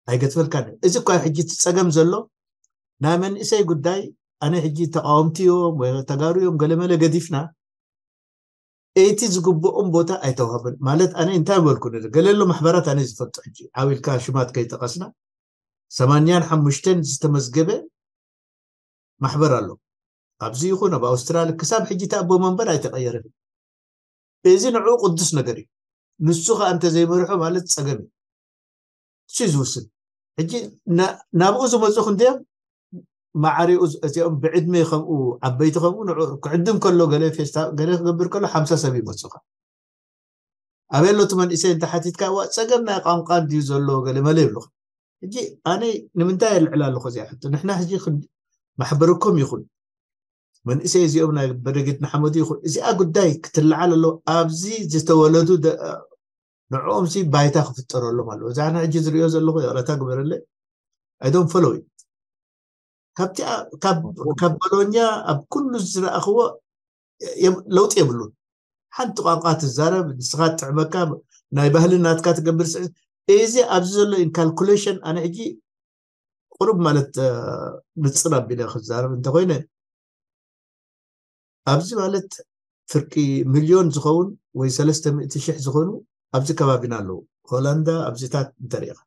ኣይገትፈልካን። እዚ እኳ ሕጂ እቲ ፀገም ዘሎ ናይ መንእሰይ ጉዳይ ኣነ ሕጂ ተቃወምቲ እዮም ወይ ተጋሩ እዮም ገለመለ ገዲፍና እቲ ዝግብኦም ቦታ ኣይተዋህበን ማለት ኣነ እንታይ በልኩ ነዚ ገለሎ ማሕበራት ኣነ ዝፈልጦ ሕጂ ዓው ኢልካ ሽማት ከይጠቀስና ሰማንያን ሓሙሽተን ዝተመዝገበ ማሕበር ኣሎ ኣብዚ ይኹን ኣብ ኣውስትራሊ ክሳብ ሕጂ ተኣቦ መንበር ኣይተቀየረን እዚ ንዑ ቅዱስ ነገር እዩ ንሱ ከዓ እንተዘይመርሖ ማለት ፀገም እዩ እሱ ዝውስን ሕጂ ናብኡ ዝመፁ ክንደዮም ማዕሪኡ እዚኦም ብዕድመ ከምኡ ዓበይቲ ከምኡ ንዑ ክዕድም ከሎ ገለ ፌስታ ገለ ክገብር ከሎ ሓምሳ ሰብ ይመፁኻ ኣበይ ኣሎ እቲ መንእሰይ እንተሓቲትካ ዋ ፀገም ናይ ቋንቋ እንድዩ ዘሎ ገለ መለ ይብሉኻ ሕጂ ኣነ ንምንታይ የልዕል ኣለኹ እዚኣ ሕቶ ንሕና ሕጂ ማሕበርኩም ይኹን መንእሰይ እዚኦም ናይ በደጊት ንሓመዱ ይኹን እዚኣ ጉዳይ ክትለዓል ኣሎ ኣብዚ ዝተወለዱ ንዕኦም ሲ ባይታ ክፍጠረሎም ኣለዎ እዛ ሕጂ ዝሪኦ ዘለኹ ይቕረታ ግበረለ ኣይዶም ፈለዊ ካብ ቦሎኛ ኣብ ኩሉ ዝረኣኽዎ ለውጢ የብሉን ሓንቲ ቋንቋ ትዛረብ ንስኻ ትጥዕመካ ናይ ባህሊ ናትካ ትገብር ስዕ እዚ ኣብዚ ዘሎ ኢንካልኩሌሽን ኣነ ሕጂ ቁሩብ ማለት ንፅር ኣቢለ ክዛረብ እንተኮይነ ኣብዚ ማለት ፍርቂ ሚልዮን ዝኸውን ወይ ሰለስተ ሚእቲ ሽሕ ዝኾኑ ኣብዚ ከባቢና ኣለዉ ሆላንዳ ኣብዚታት እንተሪኢኻ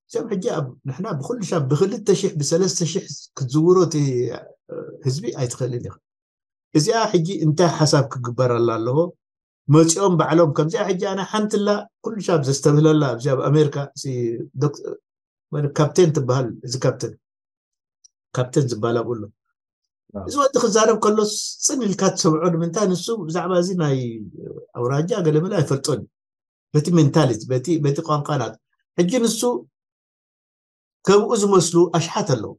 እዚኦም ሕጂ ኣብ ንሕና ብኩሉ ሻብ ብክልተ ሽሕ ብሰለስተ ሽሕ ክትዝውሮ እቲ ህዝቢ ኣይትኽእልን ኢኻ እዚኣ ሕጂ እንታይ ሓሳብ ክግበረላ ኣለዎ መፂኦም ባዕሎም ከምዚኣ ሕጂ ኣነ ሓንትላ ኩሉ ሻብ ዘስተብህለላ ኣብዚ ኣብ ኣሜሪካ ካፕቴን ትበሃል እዚ ካፕቴን ካፕቴን ዝበሃል ኣብኡ ኣሎ እዚ ወዲ ክዛረብ ከሎ ፅን ኢልካ ትሰምዖ ንምንታይ ንሱ ብዛዕባ እዚ ናይ ኣውራጃ ገለመለ ኣይፈልጦን እዩ በቲ ሜንታሊቲ በቲ ቋንቋ ናት ሕጂ ንሱ ከምኡ ዝመስሉ ኣሽሓት ኣለዉ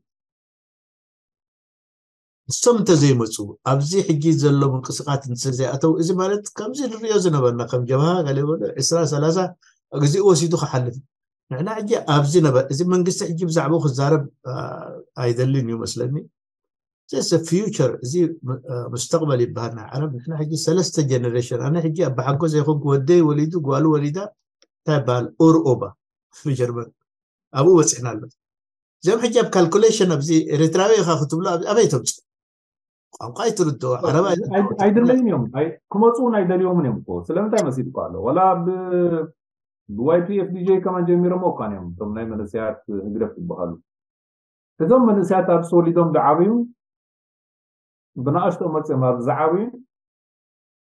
ንሶም እንተዘይመፁ ኣብዚ ሕጂ ዘሎ ምንቅስቃት እንተዘይኣተው እዚ ማለት ከምዚ ንሪኦ ዝነበርና ከም ጀብሃ ገለ በሎ ዕስራ ሰላሳ ግዜኡ ወሲዱ ክሓልፍ ንሕና ሕጂ ኣብዚ ነበር እዚ መንግስቲ ሕጂ ብዛዕባኡ ክዛረብ ኣይደልን እዩ መስለኒ ዘሰ ፊውቸር እዚ ሙስተቅበል ይበሃል ናይ ዓረብ ንሕና ሕጂ ሰለስተ ጀነሬሽን ኣነ ሕጂ ኣባሓጎ ዘይኮንኩ ወደይ ወሊዱ ጓሉ ወሊዳ እንታይ ይበሃል ኡር ኦባ ብጀርመን ኣብኡ በፂሕና ኣሎ እዚኦም ሕጂ ኣብ ካልኩሌሽን ኣብዚ ኤርትራዊ ኢኻ ክትብሎ ኣበይ ተምፅእ ቋንቋ ኣይትርድኦ ዓረብ ኣይድለይን እዮም ክመፁ እውን ኣይደልዮምን እዮም እኮ ስለምንታይ መሲልኳ ኣሎ ወላ ብዋይፒኤፍ ዲጄ ከማን ጀሚሮም እኳ እዮም እቶም ናይ መንእሰያት ህግደፍ ዝበሃሉ እዞም መንእሰያት ኣብ ተወሊዶም ዝዓብዩ ብንኣሽቶ መፅኦም ኣብ ዝዓብዩ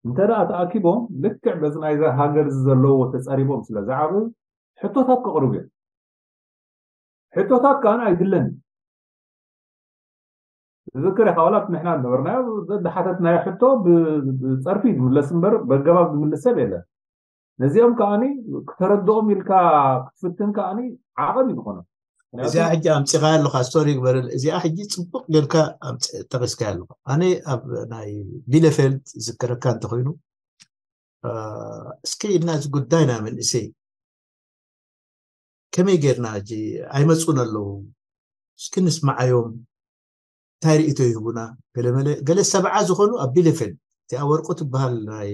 እንተ ደኣ ተኣኪቦም ልክዕ በዚ ናይዛ ሃገር እዚ ዘለዎ ተፀሪቦም ስለ ዝዓብዩ ሕቶታት ከቕርቡ እዮም ሕቶታት ከኣ ኣይድለን ዝዝክር ኢኻ ዋላ ንሕና ዝነበርናዮ ዝሓተትናዮ ሕቶ ብፀርፊ ዝምለስ እምበር በገባብ ዝምልስ ሰብ የለን ነዚኦም ከዓኒ ክተረድኦም ኢልካ ክትፍትን ከዓኒ ዓቐብ እዩ ዝኾኖ እዚኣ ሕጂ ኣምፂኻ ኣለካ ስቶሪ ግበረል እዚኣ ሕጂ ፅቡቅ ጌርካ ጠቂስካ ኣለካ ኣነ ኣብ ናይ ቢለፌልድ ዝክረካ እንተኮይኑ እስኪ ኢድና እዚ ጉዳይ ናይ መንእሰይ ከመይ ጌርና ሕጂ ኣይመፁን ኣለዉ እስኪ ንስማዓዮም እንታይ ርእቶ ይህቡና? ገለ መለ ገለ ሰብዓ ዝኾኑ ኣብ ቢለፌን እቲኣ ወርቁ ትበሃል ናይ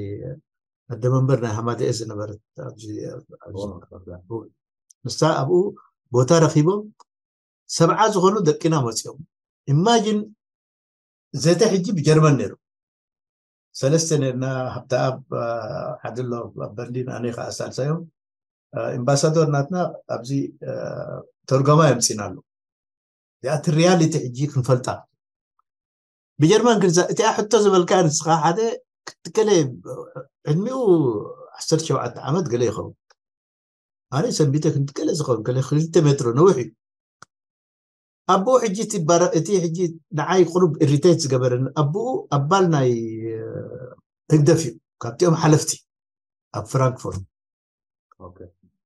ኣደመንበር ናይ ሃማደኤ ዝነበረት ንሳ ኣብኡ ቦታ ረኺቦም ሰብዓ ዝኾኑ ደቂና መፂኦም። ኢማጂን ዘተ ሕጂ ብጀርመን ነይሩ። ሰለስተ ነርና፣ ሃብተኣብ ሓደ ኣሎ ኣብ በርሊን፣ ኣነ ከዓ ሳልሳዮም። ኤምባሳዶር ናትና ኣብዚ ተርጓማ የምፅና ኣሎ። እዚኣቲ ሪያሊቲ ሕጂ ክንፈልጣ። ብጀርመን ክንሳ እቲኣ ሕቶ ዝበልካ ንስኻ ሓደ ክትገለ ዕድሚኡ ዓሰርተ ሸውዓተ ዓመት ገለ ይኸውን። ኣነ ሰንቢተ ክንትገለ ዝኸውን ገለ ክልተ ሜትሮ ነውሕ እዩ። ኣቦኡ ሕጂ እቲ ሕጂ ንዓይ ቁሩብ ኢሪቴት ዝገበረኒ ኣቦኡ ኣባል ናይ ህግደፍ እዩ። ካብቲኦም ሓለፍቲ ኣብ ፍራንክፎርት።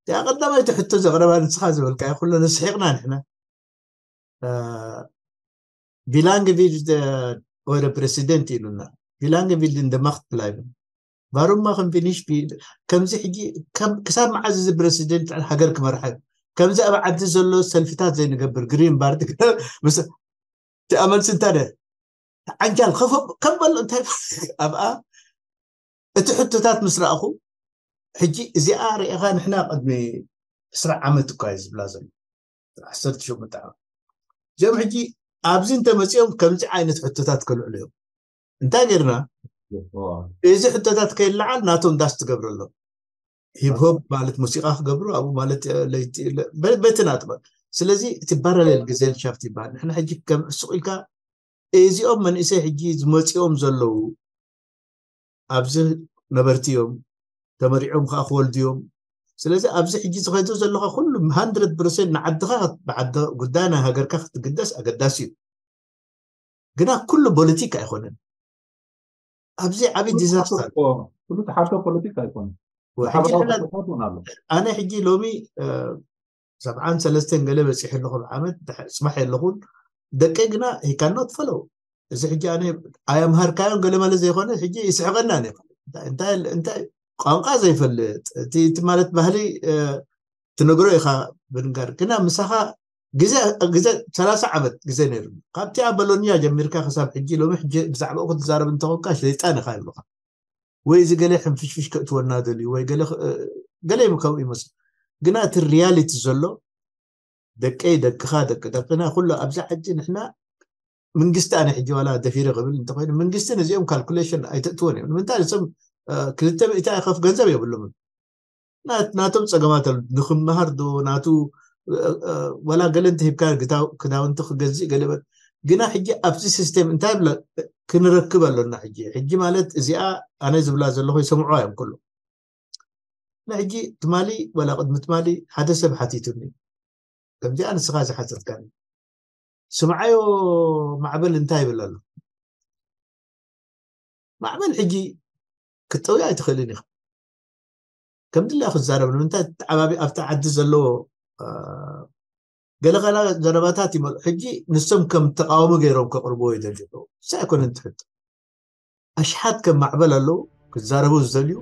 እዚኣ ቀዳማይቲ ሕቶ ዘቕረባ ንስኻ ዝበልካ ኩሎ ንስሒቕና ንሕና። ቢላንግቪል ወደ ፕሬሲደንት ኢሉና። ቢላንግቪል እንደ ማክት ብላይብን ቫሩማ ከም ፊኒሽ ከምዚ ሕጂ ክሳብ መዓዝ እዚ ፕሬሲደንት ሃገር ክመርሐ? ከምዚ ኣብ ዓዲ ዘሎ ሰልፍታት ዘይንገብር ግሪን ባርድ ምስ እቲ ኣመልሲ እንታይ ደ ዓንጃል ከፈ ከም በሎ እንታይ ኣብኣ እቲ ሕቶታት ምስ ረኣኹ ሕጂ እዚኣ ርኢኻ ንሕና ቅድሚ ዕስራ ዓመት እኳ እዩ ዝብላ ዘሎ። ዓሰርተ ሸሞንተ ዓመት እዚኦም ሕጂ ኣብዚ እንተመፂኦም ከምዚ ዓይነት ሕቶታት ከልዕሉ እዮም። እንታይ ጌርና እዚ ሕቶታት ከይለዓል ናቶም ዳስ ትገብረሎም ሂብሆብ ማለት ሙዚቃ ክገብሩ ኣብኡ ማለት ለይቲ በቲ ናጥበ ስለዚ እቲ ባራሌል ግዜልሻፍት ይበሃል። ንሕና ሕጂ ከም ዕሱቕ ኢልካ እዚኦም መንእሰይ ሕጂ ዝመፂኦም ዘለዉ ኣብዚ ነበርቲ እዮም፣ ተመሪዖም ከዓ ክወልዱ እዮም። ስለዚ ኣብዚ ሕጂ ዝኸይዶ ዘለካ ኩሉ ሃንድረድ ፐርሰንት ንዓድኻ ጉዳይ ናይ ሃገርካ ክትግደስ ኣገዳሲ እዩ። ግና ኩሉ ፖለቲክ ኣይኮነን። ኣብዚ ዓብዪ ዲዛስተር ኩሉ ተሓቶ ፖለቲክ ኣይኮነን። ኣነ ሕጂ ሎሚ ሰብዓን ሰለስተን ገለ በፂሑ ኣለኹ ዓመት ፅባሕ የለኹን። ደቀይ ግና ሂካኖት ፈለው እዚ ሕጂ ኣነ ኣየምሃርካዮን ገለ መለ ዘይኮነ ሕጂ ይስሕቀና እንታይ ቋንቋ ዘይፈልጥ እቲ ማለት ባህሊ ትነግሮ ኢኻ ብንጋር ግና ምሳኻ ግዜ ግዜ ሰላሳ ዓመት ግዜ ነይሩ። ካብቲ ኣብ በሎንያ ጀሚርካ ክሳብ ሕጂ ሎሚ ሕጂ ብዛዕባኡ ክትዛረብ እንተኾንካ ሸይጣን ኢኻ ይብሉኻ። ወይ እዚ ገለ ሕንፍሽፍሽ ከእትወና ደልዩ ወይ ገለ ይምከው ይመስል ግና እቲ ሪያሊቲ ዘሎ ደቀይ ደቅኻ ደቂ ደቅና ኩሉ ኣብዚ ዓዲ ንሕና መንግስቲ ኣነ ሕጂ ዋላ ደፊረ ክብል እንተኮይኑ መንግስቲ ነዚኦም ካልኩሌሽን ኣይተእትወን እዮም ንምንታይ ንሶም ክልተ ሚእቲ ከፍ ገንዘብ የብሉምን ናቶም ፀገማት ኣሉ ንክመሃር ዶ ናቱ ዋላ ገለ እንተሂብካ ክዳውንቲ ክገዝእ ገለበት ግና ሕጂ ኣብዚ ሲስቴም እንታይ ብለ ክንረክብ ኣሎና ሕጂ ሕጂ ማለት እዚኣ ኣነ ዝብላ ዘለኹ ይሰምዑ እዮም ኩሉ ንሕጂ ትማሊ ዋላ ቅድሚ ትማሊ ሓደ ሰብ ሓቲቱኒ ከምዚኣ ንስኻ ዝሓተትካኒ ስምዓዮ ማዕበል እንታይ ይብል ኣሎ ማዕበል ሕጂ ክትጠውያ ኣይትኽእልን ኢኻ ከም ድላ ክዛረብ ንምንታይ ተዓባቢ ኣብቲ ዓዲ ዘለዎ ገለገላ ዘረባታት ይመልኡ ሕጂ ንሶም ከም ተቃወሞ ገይሮም ከቅርብዎ ይደልዩ ኣለዉ እሳ ኣይኮነን ትሕቶ ኣሽሓት ከም ማዕበል ኣለዉ ክዛረቡ ዝደልዩ